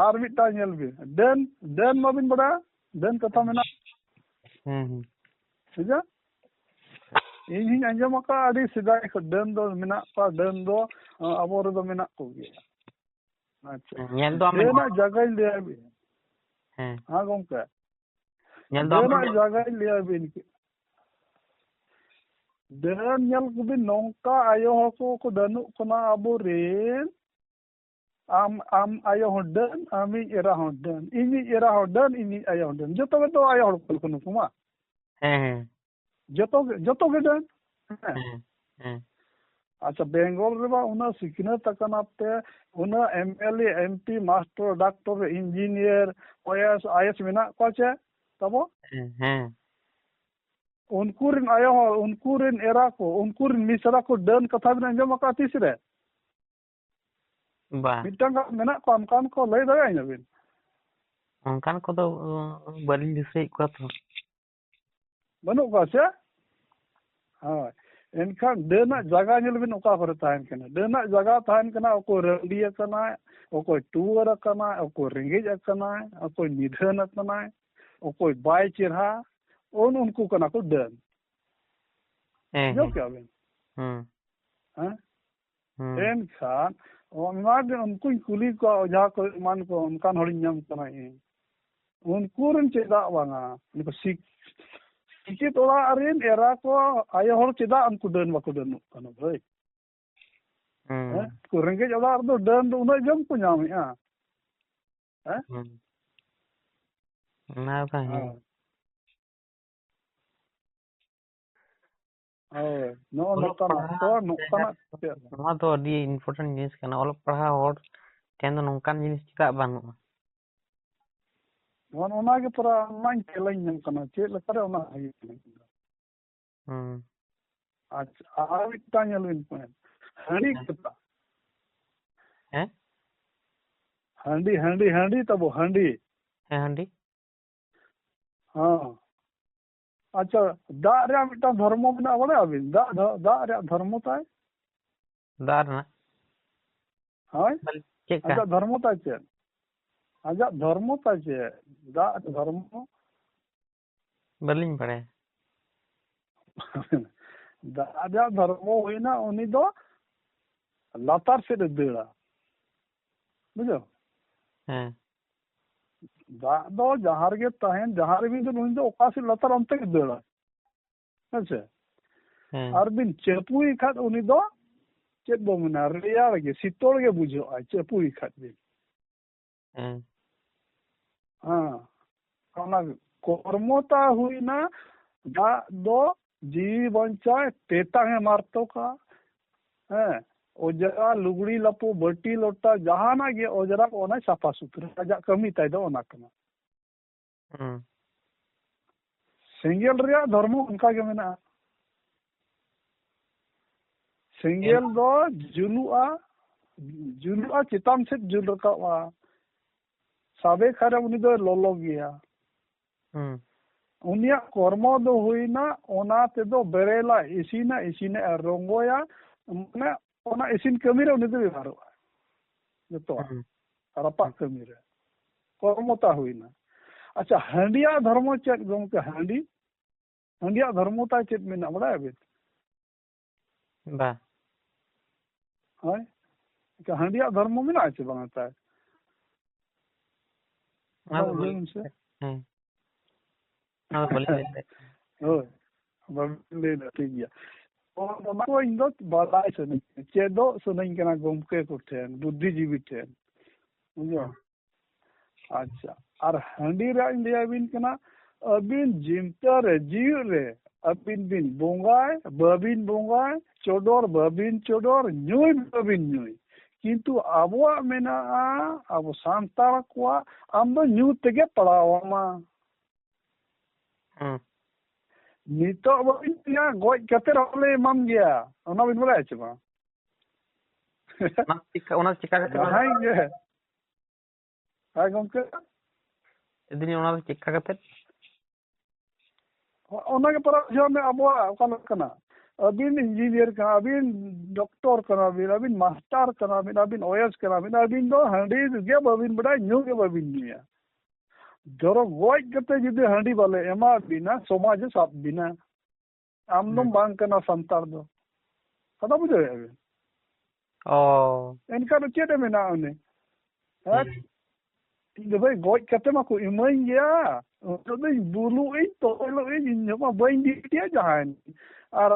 ᱟᱨ ᱢᱤᱫᱴᱟᱝ ᱧᱮᱞ ᱵᱤᱱ, ᱰᱟᱹᱱ, ᱰᱟᱹᱱ ᱢᱟᱵᱤᱱ ᱵᱟᱲᱟᱭᱟ, ᱰᱟᱹᱱ ᱠᱟᱛᱷᱟ ᱢᱮᱱᱟᱜ᱾ ᱦᱮᱸ, ᱦᱮᱸ᱾ ᱴᱷᱤᱠ ᱜᱮᱭᱟ? ᱤᱧ ᱦᱚᱧ ᱟᱸᱡᱚᱢ ᱟᱠᱟᱫᱼᱟ ᱟᱹᱰᱤ ᱥᱮᱫᱟᱭ ᱠᱷᱚᱱ, ᱰᱟᱹᱱ ᱫᱚ ᱢᱮᱱᱟᱜ ᱠᱚᱣᱟ, ᱰᱟᱹᱱ ᱫᱚ, ᱟᱸ, ᱟᱵᱚ ᱨᱮᱫᱚ ᱢᱮᱱᱟᱜ ᱠᱚᱜᱮᱭᱟ᱾ ᱟᱪᱪᱷᱟ᱾ ᱦᱮᱸ, ᱧᱮᱞ ᱫᱚ ᱟᱢ ᱰᱟᱹᱱᱟᱜ ᱡᱟᱭᱜᱟᱧ ᱞᱟᱹᱭᱟᱵᱤᱱ᱾ ᱦᱮᱸ᱾ ᱦᱮᱸ, ᱜᱚᱢᱠᱮ᱾ ᱧᱮᱞ ᱫᱚ ᱟᱢ ᱰᱟᱹᱱᱟᱜ ᱡᱟᱭᱜᱟᱧ ᱞᱟᱹᱭᱟᱵᱤᱱ᱾ ᱰᱟᱹᱱ ᱧᱮᱞ ᱠᱚᱵᱤᱱ, ᱱᱚᱝᱠᱟ ᱟᱭᱳ ᱦᱚᱲ ᱠᱚ, ᱠᱚ ᱰᱟᱹᱱᱩᱜ ᱠᱟᱱᱟ ᱟᱵᱚᱨᱮᱱ᱾ ᱟᱢ, ᱟᱢ ᱟᱭᱳ ᱦᱚᱸ ᱰᱟᱹᱱ, ᱟᱢᱤᱡ ᱮᱨᱟ ᱦᱚᱸ ᱰᱟᱹᱱ, ᱤᱧᱤᱡ ᱮᱨᱟ ᱦᱚᱸ ᱰᱟᱹᱱ, ᱤᱧᱤᱡ ᱟᱭᱳ ᱦᱚᱸ ᱰᱟᱹᱱ᱾ ᱡᱚᱛᱚ ᱜᱮᱛᱚ ᱟᱭᱳ ᱦᱚᱲ ᱠᱚ ᱠᱟᱱᱟ ᱠᱚ ᱢᱟ᱾ ᱦᱮᱸ, ᱦᱮᱸ᱾ ᱡᱚᱛᱚ ᱜᱮ, ᱡᱚᱛᱚ ᱜᱮ ᱰᱟᱹᱱ᱾ ᱦᱮᱸ᱾ ᱦᱮᱸ, ᱦᱮᱸ᱾ ᱟᱪᱪᱷᱟ, ᱵᱮᱝᱜᱚᱞ ᱨᱮᱢᱟ ᱩᱱᱟᱹᱜ ᱥᱤᱠᱷᱱᱟᱹᱛ ᱟᱠᱟᱱᱟ ᱯᱮ, ᱩᱱᱟᱹᱜ MLA, MP, master, doctor, engineer, IAS, IAS ᱢᱮᱱᱟᱜ ᱠᱚᱣᱟ ᱪᱮ ᱛᱟᱵᱚ? ᱦᱮᱸ, ᱦᱮᱸ᱾ ᱩᱱᱠᱩ ᱨᱮᱱ ᱟᱭᱳ ᱦᱚᱲ, ᱩᱱᱠᱩ ᱨᱮᱱ ᱮᱨᱟ ᱠᱚ, ᱩᱱᱠᱩ ᱨᱮᱱ ᱢᱤᱥᱨᱟ ᱠᱚ ᱰᱟᱹᱱ ᱠᱟᱛᱷᱟ ᱵᱤᱱ ᱟᱸᱡᱚᱢ ᱟᱠᱟᱫᱼᱟ ᱛᱤᱥ ᱨᱮ? ᱵᱟᱝ᱾ ᱢᱤᱫᱴᱟᱝ ᱜᱟᱱ ᱢᱮᱱᱟᱜ ᱠᱚᱣᱟ ᱚᱱᱠᱟᱱ ᱠᱚ, ᱞᱟᱹᱭ ᱫᱟᱲᱮᱭᱟᱹᱧᱟ ᱵᱤᱱ? ᱚᱱᱠᱟᱱ ᱠᱚᱫᱚ, ᱩᱸ, ᱵᱟᱹᱞᱤᱧ ᱫᱤᱥᱟᱹᱭᱮᱫ ᱠᱚᱣᱟ ᱛᱚ᱾ ᱵᱟᱹᱱᱩᱜ ᱠᱚᱣᱟ ᱥᱮ? ᱦᱳᱭ᱾ ᱮᱱᱠᱷᱟᱱ ᱰᱟᱹᱱᱟᱜ ᱡᱟᱭᱜᱟ ᱧᱮᱞ ᱵᱤᱱ ᱚᱠᱟ ᱠᱚᱨᱮ ᱛᱟᱦᱮᱱ ᱠᱟᱱᱟ᱾ ᱰᱟᱹᱱᱟᱜ ᱡᱟᱭᱜᱟ ᱛᱟᱦᱮᱱ ᱠᱟᱱᱟ, ᱚᱠᱚᱭ ᱨᱟᱺᱰᱤ ᱟᱠᱟᱱᱟᱭ, ᱚᱠᱚᱭ ᱴᱩᱣᱟᱹᱨ ᱟᱠᱟᱱᱟᱭ, ᱚᱠᱚᱭ ᱨᱮᱸᱜᱮᱡ ᱟᱠᱟᱱᱟᱭ, ᱚᱠᱚᱭ ᱱᱤᱫᱷᱟᱹᱱ ᱟᱠᱟᱱᱟᱭ, ᱚᱠᱚᱭ ᱵᱟᱭ ᱪᱮᱨᱦᱟ, ᱩᱱ ᱩᱱᱠᱩ ᱠᱟᱱᱟ ᱠᱚ ᱰᱟᱹᱱ᱾ ᱦᱮᱸ, ᱵᱩᱡᱷᱟᱹᱣ ᱦᱮᱸ᱾ ᱠᱮᱜᱼᱟ ᱵᱤᱱ? ᱦᱩᱸ᱾ ᱦᱮᱸ? ᱦᱩᱸ᱾ ᱮᱱᱠᱷᱟᱱ ᱚᱱᱟ ᱜᱮ ᱩᱱᱠᱩᱧ ᱠᱩᱞᱤ ᱠᱚᱣᱟ, ᱚᱡᱷᱟ ᱠᱚ ᱮᱢᱟᱱ ᱠᱚ, ᱚᱱᱠᱟᱱ ᱦᱚᱲᱤᱧ ᱧᱟᱢ ᱠᱟᱱᱟ ᱤᱧ᱾ ᱩᱱᱠᱩ ᱨᱮᱱ ᱪᱮᱫᱟᱜ ᱵᱟᱝᱟ? ᱩᱱᱠᱩ ᱥᱤᱠ-, ᱥᱤᱠᱷᱤᱛ ᱚᱲᱟᱜ ᱨᱮᱱ ᱮᱨᱟ ᱠᱚ, ᱟᱭᱳ ᱦᱚᱲ ᱪᱮᱫᱟᱜ ᱩᱱᱠᱩ ᱰᱟᱹᱱ ᱵᱟᱠᱚ ᱰᱟᱹᱱᱚᱜ ᱠᱟᱱᱟ ᱵᱷᱟᱹᱭ? ᱦᱩᱸ᱾ ᱦᱮᱸ? ᱩᱱᱠᱩ ᱨᱮᱸᱜᱮᱡ ᱚᱲᱟᱜ ᱨᱮᱫᱚ ᱰᱟᱹᱱ ᱫᱚ ᱩᱱᱟᱹᱜ ᱡᱚᱢ ᱠᱚ ᱧᱟᱢᱮᱜᱼᱟ᱾ ᱦᱮᱸ? ᱦᱩᱸ᱾ ᱚᱱᱟ ᱫᱚ ᱦᱮᱸ᱾ ᱦᱳᱭ᱾ ᱦᱳᱭ᱾ ᱱᱚᱜᱼᱚ ᱚᱞᱚᱜ ᱱᱚᱝᱠᱟᱱᱟᱜ ᱯᱟᱲᱦᱟᱣ ᱛᱚ, ᱥᱮ ᱱᱚᱝᱠᱟᱱᱟᱜ ᱪᱮᱫ? ᱱᱚᱣᱟ ᱫᱚ ᱟᱹᱰᱤ important ᱡᱤᱱᱤᱥ ᱠᱟᱱᱟ᱾ ᱚᱞᱚᱜ ᱯᱟᱲᱦᱟᱣ ᱦᱚᱲ ᱴᱷᱮᱱ ᱫᱚ ᱱᱚᱝᱠᱟᱱ ᱡᱤᱱᱤᱥ ᱪᱮᱫᱟᱜ ᱵᱟᱹᱱᱩᱜᱼᱟ? ᱱᱚᱜᱼᱚ ᱱᱚᱣᱟ ᱜᱮ ᱛᱷᱚᱲᱟ ᱟᱢ ᱢᱟᱧ challenge ᱟᱢ ᱠᱟᱱᱟ, ᱪᱮᱫ ᱞᱮᱠᱟᱨᱮ ᱚᱱᱟ ᱦᱩᱭᱩᱜ ᱠᱟᱱᱟ? ᱦᱩᱸ᱾ ᱟᱪᱪᱷᱟ, ᱟᱨ ᱢᱤᱫᱴᱟᱝ ᱧᱮᱞ ᱵᱤᱱ point, ᱦᱟᱺᱰᱤ ᱦᱮᱸ᱾ ᱠᱟᱛᱷᱟ᱾ ᱦᱮᱸ? ᱦᱟᱺᱰᱤ, ᱦᱟᱺᱰᱤ, ᱦᱟᱺᱰᱤ ᱛᱟᱵᱚ, ᱦᱟᱺᱰᱤ᱾ ᱦᱮᱸ, ᱦᱟᱺᱰᱤ᱾ ᱦᱚᱸ᱾ ᱟᱪᱪᱷᱟ, ᱫᱟᱜ ᱨᱮᱭᱟᱜ ᱢᱤᱫᱴᱟᱝ ᱫᱷᱚᱨᱢᱚ ᱢᱮᱱᱟᱜᱼᱟ, ᱵᱟᱲᱟᱭᱟᱵᱤᱱ? ᱫᱟᱜ ᱫᱚ, ᱫᱟᱜ ᱨᱮᱭᱟᱜ ᱫᱷᱚᱨᱢᱚ ᱛᱟᱭ? ᱫᱟᱜ ᱨᱮᱱᱟᱜ? ᱦᱳᱭ᱾ ᱵᱟᱞ-, ᱪᱮᱫ ᱠᱟ? ᱟᱡᱟᱜ ᱫᱷᱚᱨᱢᱚ ᱛᱟᱭ ᱪᱮᱫ? ᱟᱡᱟᱜ ᱫᱷᱚᱨᱢᱚ ᱛᱟᱭ ᱪᱮᱫ? ᱫᱟᱜ ᱨᱮᱭᱟᱜ ᱫᱷᱚᱨᱢᱚ? ᱵᱟᱹᱞᱤᱧ ᱵᱟᱲᱟᱭᱟ᱾ ᱫᱟᱜ ᱨᱮᱭᱟᱜ ᱫᱷᱚᱨᱢᱚ ᱦᱩᱭᱱᱟ, ᱩᱱᱤ ᱫᱚ ᱞᱟᱛᱟᱨ ᱥᱮᱫ ᱮ ᱫᱟᱹᱲᱟ᱾ ᱵᱩᱡᱷᱟᱹᱣ? ᱦᱮᱸ᱾ ᱫᱟᱜ ᱫᱚ ᱡᱟᱦᱟᱸ ᱨᱮᱜᱮ ᱛᱟᱦᱮᱱ, ᱡᱟᱦᱟᱸ ᱨᱮᱵᱤᱱ ᱫᱩᱲᱩᱵ, ᱩᱱᱤ ᱫᱚ ᱚᱠᱟ ᱥᱮᱫ ᱞᱟᱛᱟᱨ ᱚᱱᱛᱮ ᱜᱮ ᱫᱟᱹᱲᱟ᱾ ᱦᱮᱸ ᱥᱮ? ᱦᱮᱸ᱾ ᱟᱨ ᱵᱤᱱ ᱪᱟᱹᱯᱩᱭ ᱠᱷᱟᱱ ᱩᱱᱤ ᱫᱚ ᱪᱮᱫ ᱵᱚ ᱢᱮᱱᱟ, ᱨᱮᱭᱟᱲ ᱜᱮ, ᱥᱤᱛᱚᱲ ᱜᱮ ᱵᱩᱡᱷᱟᱹᱜᱼᱟ, ᱪᱟᱹᱯᱩᱭ ᱠᱷᱟᱱ ᱵᱤᱱ᱾ ᱦᱮᱸ᱾ ᱦᱮᱸ᱾ ᱚᱱᱟ ᱠᱚᱨᱢᱚᱛᱟ ᱦᱩᱭᱱᱟ, ᱫᱟᱜ ᱫᱚ ᱡᱤᱣᱤ ᱵᱟᱧᱪᱟᱣ, ᱛᱮᱛᱟᱝ ᱮ ᱢᱟᱨᱛᱚᱠᱟ᱾ ᱦᱮᱸ᱾ ᱚᱡᱽᱨᱟ, ᱞᱩᱜᱽᱲᱤ ᱞᱟᱯᱚ, ᱵᱟᱹᱴᱤ ᱞᱚᱴᱟ, ᱡᱟᱦᱟᱱᱟᱜ ᱜᱮ ᱚᱡᱽᱨᱟ ᱠᱚ, ᱚᱱᱟᱭ ᱥᱟᱯᱷᱟ ᱥᱩᱛᱨᱟᱹ, ᱟᱡᱟᱜ ᱠᱟᱹᱢᱤ ᱛᱟᱭ ᱫᱚ ᱚᱱᱟ ᱠᱟᱱᱟ᱾ ᱦᱩᱸ᱾ ᱥᱮᱸᱜᱮᱞ ᱨᱮᱭᱟᱜ ᱫᱷᱚᱨᱢᱚ ᱚᱱᱠᱟ ᱜᱮ ᱢᱮᱱᱟᱜᱼᱟ᱾ ᱥᱮᱸᱜᱮᱞ ᱫᱚ ᱡᱩᱞᱩᱜᱼᱟ, ᱡᱩᱞᱩᱜᱼᱟ, ᱪᱮᱛᱟᱱ ᱥᱮᱫ ᱡᱩᱞ ᱨᱟᱠᱟᱵᱼᱟ᱾ ᱥᱟᱵᱮ ᱠᱷᱟᱱ ᱩᱱᱤ ᱫᱚᱭ ᱞᱚᱞᱚ ᱜᱮᱭᱟ᱾ ᱦᱩᱸ᱾ ᱩᱱᱤᱭᱟᱜ ᱠᱚᱨᱢᱚ ᱫᱚ ᱦᱩᱭᱱᱟ, ᱚᱱᱟ ᱛᱮᱫᱚ ᱵᱮᱨᱮᱞᱟ, ᱤᱥᱤᱱᱟ, ᱤᱥᱤᱱᱮ ᱨᱚᱝᱜᱚᱭᱟ, ᱢᱟᱱᱮ ᱚᱱᱟ ᱤᱥᱤᱱ ᱠᱟᱹᱢᱤ ᱨᱮ ᱩᱱᱤ ᱫᱚ ᱵᱮᱵᱷᱟᱨᱚᱜᱼᱟ᱾ ᱡᱚᱛᱚᱣᱟᱜ᱾ ᱦᱩᱸ᱾ ᱨᱟᱯᱟᱜ ᱦᱩᱸ᱾ ᱠᱟᱹᱢᱤ ᱨᱮ᱾ ᱠᱚᱨᱢᱚᱛᱟ ᱦᱩᱭᱱᱟ᱾ ᱟᱪᱪᱷᱟ, ᱦᱟᱺᱰᱤᱭᱟᱜ ᱫᱷᱚᱨᱢᱚ ᱪᱮᱫ ᱜᱚᱢᱠᱮ? ᱦᱟᱺᱰᱤ, ᱦᱟᱺᱰᱤᱭᱟᱜ ᱫᱷᱚᱨᱢᱚ ᱛᱟᱭ ᱪᱮᱫ ᱢᱮᱱᱟᱜᱼᱟ, ᱵᱟᱲᱟᱭᱟᱵᱤᱱ? ᱵᱟ᱾ ᱦᱳᱭ᱾ ᱟᱪᱪᱷᱟ, ᱦᱟᱺᱰᱤᱭᱟᱜ ᱫᱷᱚᱨᱢᱚ ᱢᱮᱱᱟᱜᱼᱟ ᱪᱮ ᱵᱟᱝᱟ ᱛᱟᱭ? ᱚᱱᱟ ᱫᱚ ᱞᱟᱹᱭ ᱵᱟᱹᱞᱤᱧ ᱢᱮᱥᱮ᱾ ᱦᱮᱸ᱾ ᱚᱱᱟ ᱫᱚ ᱵᱟᱹᱞᱤᱧ ᱞᱟᱹᱭ ᱫᱟᱲᱮᱭᱟᱜ ᱠᱟᱱᱟ᱾ ᱦᱳᱭ, ᱵᱟᱵᱤᱱ ᱞᱟᱹᱭ ᱫᱟ, ᱴᱷᱤᱠ ᱜᱮᱭᱟ᱾ ᱚᱱᱟ ᱠᱚ ᱤᱧ ᱫᱚ ᱵᱟᱰᱟᱭ ᱥᱟᱱᱟᱧ ᱠᱟᱱᱟ, ᱪᱮᱫᱚᱜ ᱥᱟᱱᱟᱧ ᱠᱟᱱᱟ ᱜᱚᱢᱠᱮ ᱠᱚᱴᱷᱮᱱ, ᱵᱩᱫᱽᱫᱷᱤᱡᱤᱵᱤ ᱴᱷᱮᱱ᱾ ᱵᱩᱡᱷᱟᱹᱣ? ᱟᱪᱪᱷᱟ, ᱟᱨ ᱦᱟᱺᱰᱤ ᱨᱮᱭᱟᱜ ᱤᱧ ᱞᱟᱹᱭ ᱟᱹᱵᱤᱱ ᱠᱟᱱᱟ, ᱟᱹᱵᱤᱱ ᱡᱤᱢᱛᱟ ᱨᱮ, ᱡᱤᱣᱤᱫ ᱨᱮ, ᱟᱹᱵᱤᱱ ᱵᱤᱱ ᱵᱚᱸᱜᱟᱭ, ᱵᱟᱹᱵᱤᱱ ᱵᱚᱸᱜᱟᱭ, ᱪᱚᱰᱚᱨ ᱵᱟᱹᱵᱤᱱ ᱪᱚᱰᱚᱨ, ᱧᱩᱭ ᱵᱟᱹᱵᱤᱱ ᱧᱩᱭ, ᱠᱤᱱᱛᱩ ᱟᱵᱚᱣᱟᱜ ᱢᱮᱱᱟᱜᱼᱟ, ᱟᱵᱚ ᱥᱟᱱᱛᱟᱲ ᱠᱚᱣᱟᱜ, ᱟᱢ ᱫᱚ ᱧᱩ ᱛᱮᱜᱮ ᱯᱟᱲᱟᱣ ᱟᱢᱟ᱾ ᱦᱩᱸ᱾ ᱱᱤᱛᱚᱜ ᱵᱟᱹᱵᱤᱱ ᱧᱩᱭᱟ, ᱜᱚᱡ ᱠᱟᱛᱮ ᱨᱮᱦᱚᱸ ᱞᱮ ᱮᱢᱟᱢ ᱜᱮᱭᱟ, ᱚᱱᱟ ᱵᱤᱱ ᱵᱟᱲᱟᱭᱟ ᱪᱮ ᱵᱟᱝ? ᱚᱱᱟ ᱪᱤᱠᱟ, ᱚᱱᱟ ᱪᱤᱠᱟ ᱠᱟᱛᱮ ᱚᱱᱟ ᱡᱟᱦᱟᱸᱭ ᱜᱮ᱾ ᱦᱮᱸ ᱜᱚᱢᱠᱮ? ᱞᱟᱹᱭᱫᱟᱹᱧ, ᱚᱱᱟ ᱫᱚ ᱪᱮᱫᱠᱟ ᱠᱟᱛᱮ? ᱚᱱᱟᱜᱮ ᱯᱟᱨᱟ ᱵᱩᱡᱷᱟᱹᱣ ᱢᱮ, ᱟᱵᱚᱣᱟᱜ ᱚᱠᱟ ᱞᱮᱠᱟᱱᱟ᱾ ᱟᱹᱵᱤᱱ ᱤᱧᱡᱤᱱᱤᱭᱟᱨ ᱠᱟᱱᱟ ᱵᱤᱱ, ᱰᱚᱠᱴᱚᱨ ᱠᱟᱱᱟ ᱵᱤᱱ, ᱟᱹᱵᱤᱱ ᱢᱟᱥᱴᱟᱨ ᱠᱟᱱᱟ ᱵᱤᱱ, ᱟᱹᱵᱤᱱ ᱳᱭᱮᱥ ᱠᱟᱱᱟ ᱵᱤᱱ, ᱟᱹᱵᱤᱱ ᱫᱚ ᱦᱟᱺᱰᱤ ᱜᱮ ᱵᱟᱹᱵᱤᱱ ᱵᱟᱰᱟᱭᱟ, ᱧᱩ ᱜᱮ ᱵᱟᱹᱵᱤᱱ ᱧᱩᱭᱟ᱾ ᱫᱷᱚᱨᱚ ᱜᱚᱡ ᱠᱟᱛᱮ ᱡᱩᱫᱤ ᱦᱟᱺᱰᱤ ᱵᱟᱞᱮ ᱮᱢᱟ ᱵᱤᱱᱟ, ᱥᱚᱢᱟᱡᱽ ᱮ ᱥᱟᱵ ᱵᱤᱱᱟ᱾ ᱟᱢ ᱫᱚᱢ ᱦᱩᱸ᱾ ᱵᱟᱝ ᱠᱟᱱᱟ ᱥᱟᱱᱛᱟᱲ ᱫᱚ᱾ ᱠᱟᱛᱷᱟ ᱵᱩᱡᱷᱟᱹᱣᱮᱫᱼᱟ ᱵᱤᱱ? ᱚ᱾ ᱮᱱᱠᱷᱟᱱ ᱫᱚ ᱪᱮᱫ ᱮ ᱢᱮᱱᱟ ᱩᱱᱤ? ᱦᱮᱸ? ᱦᱩᱸ᱾ ᱤᱧ ᱫᱚ ᱵᱷᱟᱹᱭ ᱜᱚᱡ ᱠᱟᱛᱮ ᱢᱟᱠᱚ ᱤᱢᱟᱹᱧ ᱜᱮᱭᱟ᱾ ᱩᱱᱤ ᱫᱚ ᱤᱧ ᱵᱩᱞᱩᱜ ᱤᱧ, ᱛᱚᱞᱚᱜ ᱤᱧ, ᱤᱧ ᱡᱚᱢᱟ ᱵᱟᱹᱧ ᱰᱤᱭᱩᱴᱤᱭᱟ ᱡᱟᱦᱟᱸᱭ᱾ ᱟᱨ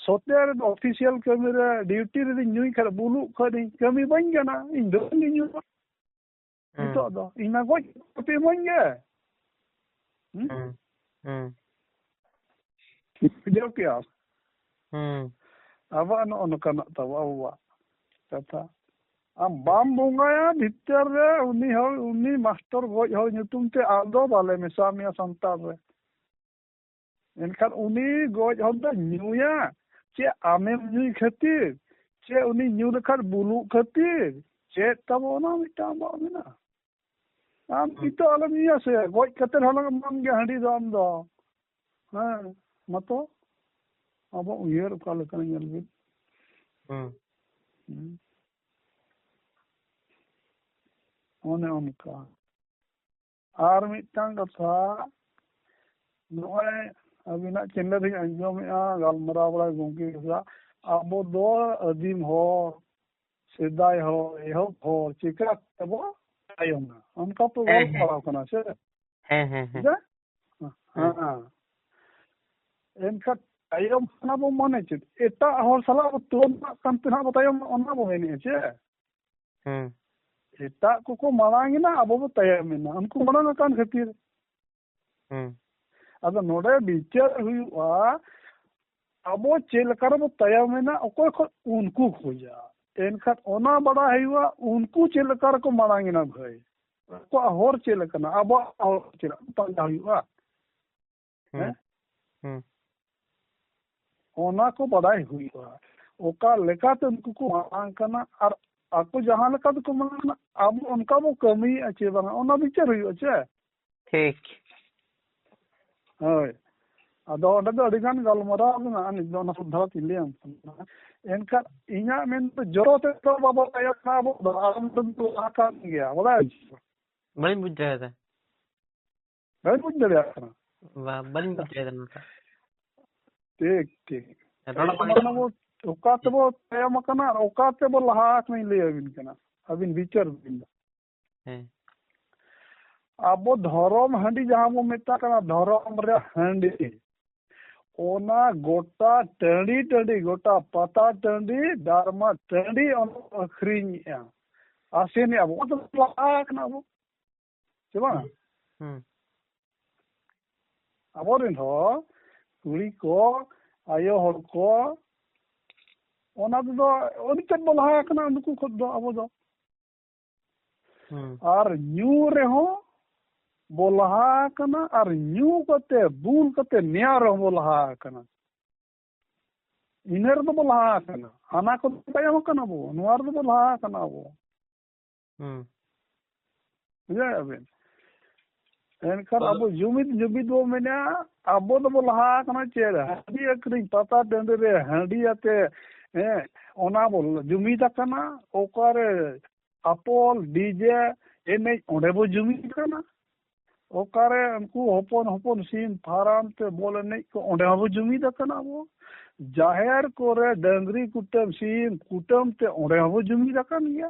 ᱥᱚᱛᱮ ᱨᱮ ᱚᱯᱷᱤᱥᱤᱭᱟᱞ ᱠᱟᱹᱢᱤ ᱨᱮ, ᱰᱤᱭᱩᱴᱤ ᱨᱮᱫᱚᱧ ᱧᱩᱭ ᱠᱷᱟᱱ, ᱵᱩᱞᱩᱜ ᱠᱷᱟᱱ ᱤᱧ ᱠᱟᱹᱢᱤ ᱵᱟᱹᱧ ᱜᱟᱱᱟ᱾ ᱤᱧ ᱫᱚ ᱵᱟᱹᱧ ᱧᱩᱭᱟ᱾ ᱦᱩᱸ᱾ ᱱᱤᱛᱚᱜ ᱫᱚ ᱤᱧ ᱢᱟ ᱜᱚᱡ ᱠᱟᱛᱮ ᱤᱢᱟᱹᱧ ᱜᱮ᱾ ᱦᱩᱸ? ᱦᱩᱸ, ᱦᱩᱸ᱾ ᱵᱩᱡᱷᱟᱹᱣ ᱠᱮᱜᱼᱟᱢ? ᱦᱩᱸ᱾ ᱟᱵᱚᱣᱟᱜ ᱱᱚᱜᱼᱚ ᱱᱚᱝᱠᱟᱱᱟᱜ ᱛᱟᱵᱚ ᱟᱵᱚᱣᱟᱜ ᱠᱟᱛᱷᱟ᱾ ᱟᱢ ᱵᱟᱢ ᱵᱚᱸᱜᱟᱭᱟ ᱵᱷᱤᱛᱟᱹᱨ ᱨᱮ, ᱩᱱᱤ ᱦᱚᱲ, ᱩᱱᱤ ᱢᱟᱥᱴᱚᱨ ᱜᱚᱡ ᱦᱚᱲ ᱧᱩᱛᱩᱢ ᱛᱮ ᱟᱢ ᱫᱚ ᱵᱟᱞᱮ ᱢᱮᱥᱟ ᱢᱮᱭᱟ ᱥᱟᱱᱛᱟᱲ ᱨᱮ᱾ ᱮᱱᱠᱷᱟᱱ ᱩᱱᱤ ᱜᱚᱡ ᱦᱚᱲ ᱫᱚ ᱧᱩᱭᱟ, ᱪᱮ ᱟᱢᱮᱢ ᱧᱩᱭ ᱠᱷᱟᱹᱛᱤᱨ, ᱪᱮ ᱩᱱᱤ ᱧᱩ ᱞᱮᱠᱷᱟᱱ ᱵᱩᱞᱩᱜ ᱠᱷᱟᱹᱛᱤᱨ, ᱪᱮᱫ ᱛᱟᱵᱚ ᱚᱱᱟ ᱢᱤᱫᱴᱟᱝ ᱟᱵᱚᱣᱟᱜ ᱢᱮᱱᱟᱜᱼᱟ? ᱟᱢ ᱦᱩᱸ᱾ ᱱᱤᱛᱚᱜ ᱟᱞᱚᱢ ᱧᱩᱭᱟ ᱥᱮ, ᱜᱚᱡ ᱠᱟᱛᱮ ᱦᱚᱸ ᱟᱞᱚᱢ ᱮᱢᱟᱢ ᱜᱮᱭᱟ ᱦᱟᱺᱰᱤ ᱫᱚ ᱟᱢ ᱫᱚ᱾ ᱦᱮᱸ, ᱢᱟᱛᱚ ᱟᱵᱚ ᱩᱭᱦᱟᱹᱨ ᱚᱠᱟ ᱞᱮᱠᱟ ᱧᱮᱞ ᱵᱤᱱ᱾ ᱦᱩᱸ᱾ ᱦᱩᱸ᱾ ᱚᱱᱮ ᱚᱱᱠᱟ᱾ ᱟᱨ ᱢᱤᱫᱴᱟᱝ ᱠᱟᱛᱷᱟ, ᱱᱚᱜᱼᱚᱭ ᱟᱹᱵᱤᱱᱟᱜ ᱪᱮᱱᱮᱞ ᱨᱤᱧ ᱟᱸᱡᱚᱢᱮᱜᱼᱟ, ᱜᱟᱞᱢᱟᱨᱟᱣ ᱵᱟᱲᱟᱭ ᱜᱚᱢᱠᱮ ᱠᱚ ᱥᱟᱶ, ᱟᱵᱚ ᱫᱚ ᱟᱹᱫᱤᱢ ᱦᱚᱲ, ᱥᱮᱫᱟᱭ ᱦᱚᱲ, ᱮᱦᱚᱵ ᱦᱚᱲ, ᱪᱤᱠᱟ ᱛᱮᱵᱚ ᱛᱟᱭᱚᱢ ᱱᱟ? ᱚᱱᱠᱟ ᱯᱮ ᱦᱮᱸ, ᱦᱮᱸ᱾ ᱜᱟᱞᱢᱟᱨᱟᱣ ᱠᱟᱱᱟ ᱥᱮ? ᱦᱮᱸ, ᱦᱮᱸ, ᱦᱮᱸ᱾ ᱵᱩᱡᱷᱟᱹᱣ? ᱦᱮᱸ᱾ ᱦᱮᱸ᱾ ᱮᱱᱠᱷᱟᱱ ᱛᱟᱭᱚᱢ ᱠᱟᱱᱟ ᱵᱚ ᱢᱟᱱᱮ ᱪᱮᱫ? ᱮᱴᱟᱜ ᱦᱚᱲ ᱥᱟᱞᱟᱜ ᱵᱚ ᱛᱩᱞᱚᱱᱟᱜ ᱠᱟᱱ ᱛᱮ ᱱᱟᱦᱟᱜ ᱵᱚ ᱛᱟᱭᱚᱢ, ᱚᱱᱟ ᱵᱚ ᱢᱮᱱᱮᱫᱼᱟ ᱪᱮ? ᱦᱮᱸ᱾ ᱮᱴᱟᱜ ᱠᱚᱠᱚ ᱢᱟᱲᱟᱝ ᱮᱱᱟ, ᱟᱵᱚ ᱵᱚ ᱛᱟᱭᱚᱢ ᱮᱱᱟ, ᱩᱱᱠᱩ ᱢᱟᱲᱟᱝ ᱟᱠᱟᱱ ᱠᱷᱟᱹᱛᱤᱨ᱾ ᱦᱮᱸ᱾ ᱟᱫᱚ ᱱᱚᱰᱮ ᱵᱤᱪᱟᱹᱨ ᱦᱩᱭᱩᱜᱼᱟ, ᱟᱵᱚ ᱪᱮᱫ ᱞᱮᱠᱟ ᱨᱮᱵᱚ ᱛᱟᱭᱚᱢ ᱮᱱᱟ, ᱚᱠᱚᱭ ᱠᱷᱚᱱ ᱩᱱᱠᱩ ᱠᱷᱚᱡᱟ᱾ ᱮᱱᱠᱷᱟᱱ ᱚᱱᱟ ᱵᱟᱲᱟᱭ ᱦᱩᱭᱩᱜᱼᱟ, ᱩᱱᱠᱩ ᱪᱮᱫ ᱞᱮᱠᱟ ᱨᱮᱠᱚ ᱢᱟᱲᱟᱝ ᱮᱱᱟ ᱵᱷᱟᱹᱭ, ᱟᱠᱚᱣᱟᱜ ᱦᱚᱨ ᱪᱮᱫ ᱞᱮᱠᱟᱱᱟ, ᱟᱵᱚᱣᱟᱜ ᱦᱚᱨ ᱪᱮᱫ ᱞᱮᱠᱟ ᱯᱟᱸᱡᱟ ᱦᱩᱭᱩᱜᱼᱟ᱾ ᱦᱮᱸ? ᱦᱮᱸ? ᱦᱮᱸ᱾ ᱚᱱᱟ ᱠᱚ ᱵᱟᱰᱟᱭ ᱦᱩᱭᱩᱜᱼᱟ, ᱚᱠᱟ ᱞᱮᱠᱟᱛᱮ ᱩᱱᱠᱩ ᱠᱚ ᱢᱟᱲᱟᱝ ᱠᱟᱱᱟ ᱟᱨ ᱟᱠᱚ ᱡᱟᱦᱟᱸ ᱞᱮᱠᱟ ᱛᱮᱠᱚ ᱢᱟᱲᱟᱝ ᱠᱟᱱᱟ, ᱟᱵᱚ ᱚᱱᱠᱟ ᱵᱚ ᱠᱟᱹᱢᱤᱭᱮᱫᱼᱟ ᱪᱮ ᱵᱟᱝᱟ, ᱚᱱᱟ ᱵᱤᱪᱟᱹᱨ ᱦᱩᱭᱩᱜᱼᱟ ᱪᱮ᱾ ᱴᱷᱤᱠ᱾ ᱦᱳᱭ᱾ ᱟᱫᱚ ᱚᱸᱰᱮ ᱫᱚ ᱟᱹᱰᱤ ᱜᱟᱱ ᱜᱟᱞᱢᱟᱨᱟᱣ ᱢᱮᱱᱟᱜᱼᱟ, ᱱᱤᱛ ᱫᱚ ᱚᱱᱟ ᱥᱚᱵ ᱫᱷᱟᱨᱟ ᱛᱤᱧ ᱞᱟᱹᱭᱟᱢ ᱠᱟᱱᱟ᱾ ᱮᱱᱠᱷᱟᱱ ᱤᱧᱟᱹᱜ ᱢᱮᱱ ᱫᱚ ᱡᱚᱨᱚ ᱛᱮᱫᱚ ᱵᱟᱵᱚ ᱛᱟᱭᱚᱢ ᱠᱟᱱᱟ, ᱟᱵᱚ ᱫᱚ ᱟᱨᱟᱢ ᱛᱮᱵᱚ ᱞᱟᱦᱟ ᱠᱟᱱ ᱜᱮᱭᱟ, ᱵᱟᱲᱟᱭ? ᱵᱟᱹᱧ ᱵᱩᱡᱽ ᱫᱟᱲᱮᱭᱟᱫᱟ᱾ ᱵᱟᱹᱧ ᱵᱩᱡᱽ ᱫᱟᱲᱮᱭᱟᱜ ᱠᱟᱱᱟ᱾ ᱵᱟ-, ᱵᱟᱹᱧ ᱵᱩᱡᱽ ᱫᱟᱲᱮᱭᱟᱫᱟ ᱱᱚᱝᱠᱟ᱾ ᱴᱷᱤᱠ, ᱴᱷᱤᱠ᱾ ᱨᱚᱲ ᱮᱱᱠᱷᱟᱱ ᱵᱟᱝ ᱚᱱᱟ ᱵᱚ, ᱚᱠᱟ ᱛᱮᱵᱚ ᱛᱟᱭᱚᱢ ᱟᱠᱟᱱᱟ ᱟᱨ ᱚᱠᱟ ᱛᱮᱵᱚ ᱞᱟᱦᱟ ᱟᱠᱟᱱᱟ, ᱤᱧ ᱞᱟᱹᱭ ᱟᱹᱵᱤᱱ ᱠᱟᱱᱟ᱾ ᱟᱹᱵᱤᱱ ᱵᱤᱪᱟᱹᱨ ᱵᱤᱱ᱾ ᱦᱮᱸ᱾ ᱟᱵᱚ ᱫᱷᱚᱨᱚᱢ ᱦᱟᱺᱰᱤ ᱡᱟᱦᱟᱸ ᱵᱚ ᱢᱮᱛᱟᱜ ᱠᱟᱱᱟ, ᱫᱷᱚᱨᱚᱢ ᱨᱮᱭᱟᱜ ᱦᱟᱺᱰᱤ, ᱚᱱᱟ ᱜᱚᱴᱟ ᱴᱟᱺᱰᱤ ᱴᱟᱺᱰᱤ, ᱜᱚᱴᱟ ᱯᱟᱛᱟ ᱴᱟᱺᱰᱤ, ᱰᱟᱨᱢᱟ ᱴᱟᱺᱰᱤ, ᱚᱱᱟ ᱠᱚ ᱟᱹᱠᱷᱨᱤᱧᱮᱜᱼᱟ, ᱟᱥᱮᱱᱮᱜᱼᱟ ᱵᱚ᱾ ᱚᱱᱟ ᱫᱚ ᱞᱟᱦᱟ ᱟᱠᱟᱱᱟ ᱵᱚ, ᱥᱮ ᱵᱟᱝ? ᱦᱩᱸ᱾ ᱟᱵᱚᱨᱮᱱ ᱦᱚᱸ ᱠᱩᱲᱤ ᱠᱚ, ᱟᱭᱳ ᱦᱚᱲ ᱠᱚ, ᱚᱱᱟ ᱛᱮᱫᱚ ᱟᱹᱰᱤ ᱛᱮᱫ ᱵᱚ ᱞᱟᱦᱟ ᱟᱠᱟᱱᱟ ᱱᱩᱠᱩ ᱠᱷᱚᱱ ᱫᱚ ᱟᱵᱚ ᱫᱚ᱾ ᱦᱩᱸ᱾ ᱟᱨ ᱧᱩ ᱨᱮᱦᱚᱸ ᱵᱚ ᱞᱟᱦᱟ ᱟᱠᱟᱱᱟ, ᱟᱨ ᱧᱩ ᱠᱟᱛᱮ, ᱵᱩᱞ ᱠᱟᱛᱮ ᱱᱮᱭᱟᱣ ᱨᱮᱦᱚᱸ ᱵᱚ ᱞᱟᱦᱟ ᱟᱠᱟᱱᱟ᱾ ᱤᱱᱟᱹ ᱨᱮᱫᱚ ᱵᱚ ᱞᱟᱦᱟ ᱟᱠᱟᱱᱟ, ᱦᱟᱱᱟ ᱠᱚᱫᱚ ᱛᱟᱭᱚᱢ ᱟᱠᱟᱱᱟ ᱵᱚ, ᱱᱚᱣᱟ ᱨᱮᱫᱚ ᱵᱚ ᱞᱟᱦᱟ ᱟᱠᱟᱱᱟ ᱟᱵᱚ᱾ ᱦᱩᱸ᱾ ᱵᱩᱡᱷᱟᱹᱣᱮᱫᱼᱟ ᱵᱮᱱ? ᱮᱱᱠᱷᱟᱱ ᱟᱫᱚ ᱟᱵᱚ ᱡᱩᱢᱤᱫ, ᱡᱩᱢᱤᱫ ᱵᱚ ᱢᱮᱱᱟ, ᱟᱵᱚ ᱫᱚᱵᱚ ᱞᱟᱦᱟ ᱟᱠᱟᱱᱟ ᱪᱮᱫ? ᱦᱟᱺᱰᱤ ᱟᱹᱠᱷᱨᱤᱧ, ᱯᱟᱛᱟ ᱴᱟᱺᱰᱤ ᱨᱮ ᱦᱟᱺᱰᱤ ᱟᱛᱮ, ᱦᱮᱸ, ᱚᱱᱟ ᱵᱚ ᱡᱩᱢᱤᱫ ᱟᱠᱟᱱᱟ᱾ ᱚᱠᱟᱨᱮ ᱟᱯᱚᱞ, ᱰᱤᱡᱮ ᱮᱱᱮᱡ, ᱚᱸᱰᱮ ᱵᱚ ᱡᱩᱢᱤᱫ ᱟᱠᱟᱱᱟ᱾ ᱚᱠᱟᱨᱮ ᱩᱱᱠᱩ ᱦᱚᱯᱚᱱ ᱦᱚᱯᱚᱱ ᱥᱤᱢ ᱯᱷᱟᱨᱟᱢ ᱛᱮ ᱵᱚᱞ ᱮᱱᱮᱡ ᱠᱚ, ᱚᱸᱰᱮ ᱦᱚᱸᱵᱚ ᱡᱩᱢᱤᱫ ᱟᱠᱟᱱᱟ ᱵᱚ᱾ ᱡᱟᱦᱮᱨ ᱠᱚᱨᱮ ᱰᱟᱹᱝᱨᱤ ᱠᱩᱴᱟᱹᱢ, ᱥᱤᱢ ᱠᱩᱴᱟᱹᱢ ᱛᱮ, ᱚᱸᱰᱮ ᱦᱚᱸᱵᱚ ᱡᱩᱢᱤᱫ ᱟᱠᱟᱱ ᱜᱮᱭᱟ᱾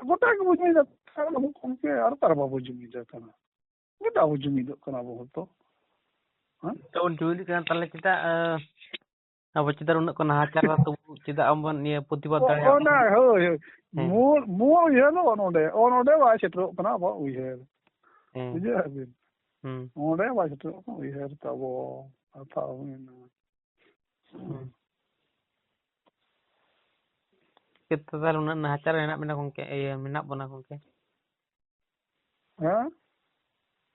ᱜᱚᱴᱟ ᱜᱮᱵᱚ ᱡᱩᱢᱤᱫ ᱟᱠᱟᱱᱟ ᱟᱵᱚ ᱜᱚᱢᱠᱮ, ᱟᱨ ᱚᱠᱟ ᱨᱮ ᱵᱟᱵᱚ ᱡᱩᱢᱤᱫ ᱟᱠᱟᱱᱟ? ᱜᱚᱴᱟ ᱵᱚ ᱡᱩᱢᱤᱫᱚᱜ ᱠᱟᱱᱟ ᱟᱵᱚ ᱦᱚᱸᱛᱚ᱾ ᱦᱮᱸ? ᱛᱚ ᱵᱚᱱ ᱡᱩᱢᱤᱫ ᱠᱟᱱᱟ, ᱛᱟᱦᱞᱮ ᱪᱮᱫᱟᱜ, ᱟᱸ, ᱟᱵᱚ ᱪᱮᱛᱟᱱ ᱨᱮ ᱩᱱᱟᱹᱜ ᱠᱚ ᱱᱟᱦᱟᱪᱟᱨ ᱫᱟ, ᱛᱚᱵᱩ ᱪᱮᱫᱟᱜ ᱟᱢ ᱵᱚᱱ ᱱᱤᱭᱟᱹ ᱯᱨᱚᱛᱤᱵᱟᱫ ᱚ-, ᱫᱟᱲᱮᱭᱟᱜ ᱚᱱᱟ, ᱠᱟᱱᱟ? ᱦᱳᱭ, ᱦᱳᱭ᱾ ᱦᱮᱸ᱾ ᱢᱩᱞ, ᱢᱩᱞ ᱤᱭᱟᱹ ᱫᱚ ᱱᱚᱰᱮ, ᱚ, ᱱᱚᱰᱮ ᱵᱟᱭ ᱥᱮᱴᱮᱨᱚᱜ ᱠᱟᱱᱟ ᱟᱵᱚᱣᱟᱜ ᱩᱭᱦᱟᱹᱨ᱾ ᱦᱮᱸ᱾ ᱵᱩᱡᱷᱟᱹᱣ ᱵᱤᱱ? ᱦᱩᱸ᱾ ᱚᱸᱰᱮ ᱵᱟᱭ ᱥᱮᱴᱮᱨᱚᱜ ᱠᱟᱱᱟ ᱩᱭᱦᱟᱹᱨ ᱛᱟᱵᱚ, ᱠᱟᱛᱷᱟ ᱦᱩᱭᱱᱟ᱾ ᱦᱩᱸ᱾ ᱪᱤᱠᱟᱹᱛᱮ ᱛᱟᱦᱞᱮ ᱩᱱᱟᱹᱜ ᱱᱟᱦᱟᱪᱟᱨ ᱨᱮ ᱦᱮᱱᱟᱜ ᱵᱮᱱᱟ ᱜᱚᱝᱠᱮ, ᱤᱭᱟᱹ, ᱢᱮᱱᱟᱜ ᱵᱚᱱᱟ ᱜᱚᱝᱠᱮ? ᱦᱮᱸ?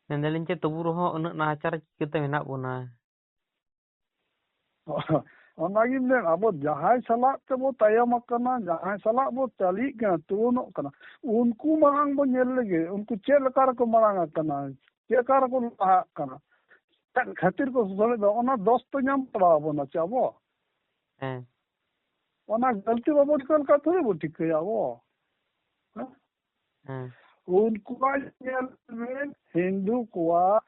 ᱢᱮᱱᱫᱟᱞᱤᱧ ᱡᱮ ᱛᱚᱵᱩ ᱨᱮᱦᱚᱸ ᱩᱱᱟᱹᱜ ᱱᱟᱦᱟᱪᱟᱨ ᱨᱮ ᱪᱤᱠᱟᱹᱛᱮ ᱢᱮᱱᱟᱜ ᱵᱚᱱᱟ? ᱚᱱᱟᱜᱤᱧ ᱢᱮᱱ, ᱟᱵᱚ ᱡᱟᱦᱟᱸᱭ ᱥᱟᱞᱟᱜ ᱛᱮᱵᱚ ᱛᱟᱭᱚᱢ ᱟᱠᱟᱱᱟ, ᱡᱟᱦᱟᱸᱭ ᱥᱟᱞᱟᱜ ᱵᱚ ᱪᱟᱹᱞᱤᱜ ᱠᱟᱱᱟ, ᱛᱩᱞᱚᱱᱚᱜ ᱠᱟᱱᱟ, ᱩᱱᱠᱩ ᱢᱟᱲᱟᱝ ᱵᱚ ᱧᱮᱞ ᱞᱮᱜᱮ, ᱩᱱᱠᱩ ᱪᱮᱫ ᱞᱮᱠᱟ ᱨᱮᱠᱚ ᱢᱟᱲᱟᱝ ᱟᱠᱟᱱᱟ, ᱪᱮᱫ ᱞᱮᱠᱟ ᱨᱮᱠᱚ ᱞᱟᱦᱟᱜ ᱠᱟᱱᱟ, ᱪᱮᱫ ᱠᱷᱟᱹᱛᱤᱨ ᱠᱚ ᱥᱚᱥᱚᱲᱮᱫ ᱫᱚ, ᱚᱱᱟ ᱫᱚᱥ ᱫᱚ ᱧᱟᱢ ᱯᱟᱲᱟᱣ ᱟᱵᱚᱱᱟ ᱪᱮ ᱟᱵᱚ? ᱦᱮᱸ᱾ ᱚᱱᱟ ᱜᱟᱹᱞᱛᱤ ᱵᱟᱵᱚ ᱴᱷᱤᱠᱟᱹ ᱞᱮᱠᱷᱟᱱ ᱛᱷᱚᱲᱤ ᱵᱚ ᱴᱷᱤᱠᱟᱹᱭᱟ ᱟᱵᱚ᱾ ᱦᱮᱸ? ᱦᱮᱸ᱾ ᱩᱱᱠᱩᱣᱟᱜ ᱧᱮᱞ ᱢᱮ, ᱦᱤᱱᱫᱩ ᱠᱚᱣᱟᱜ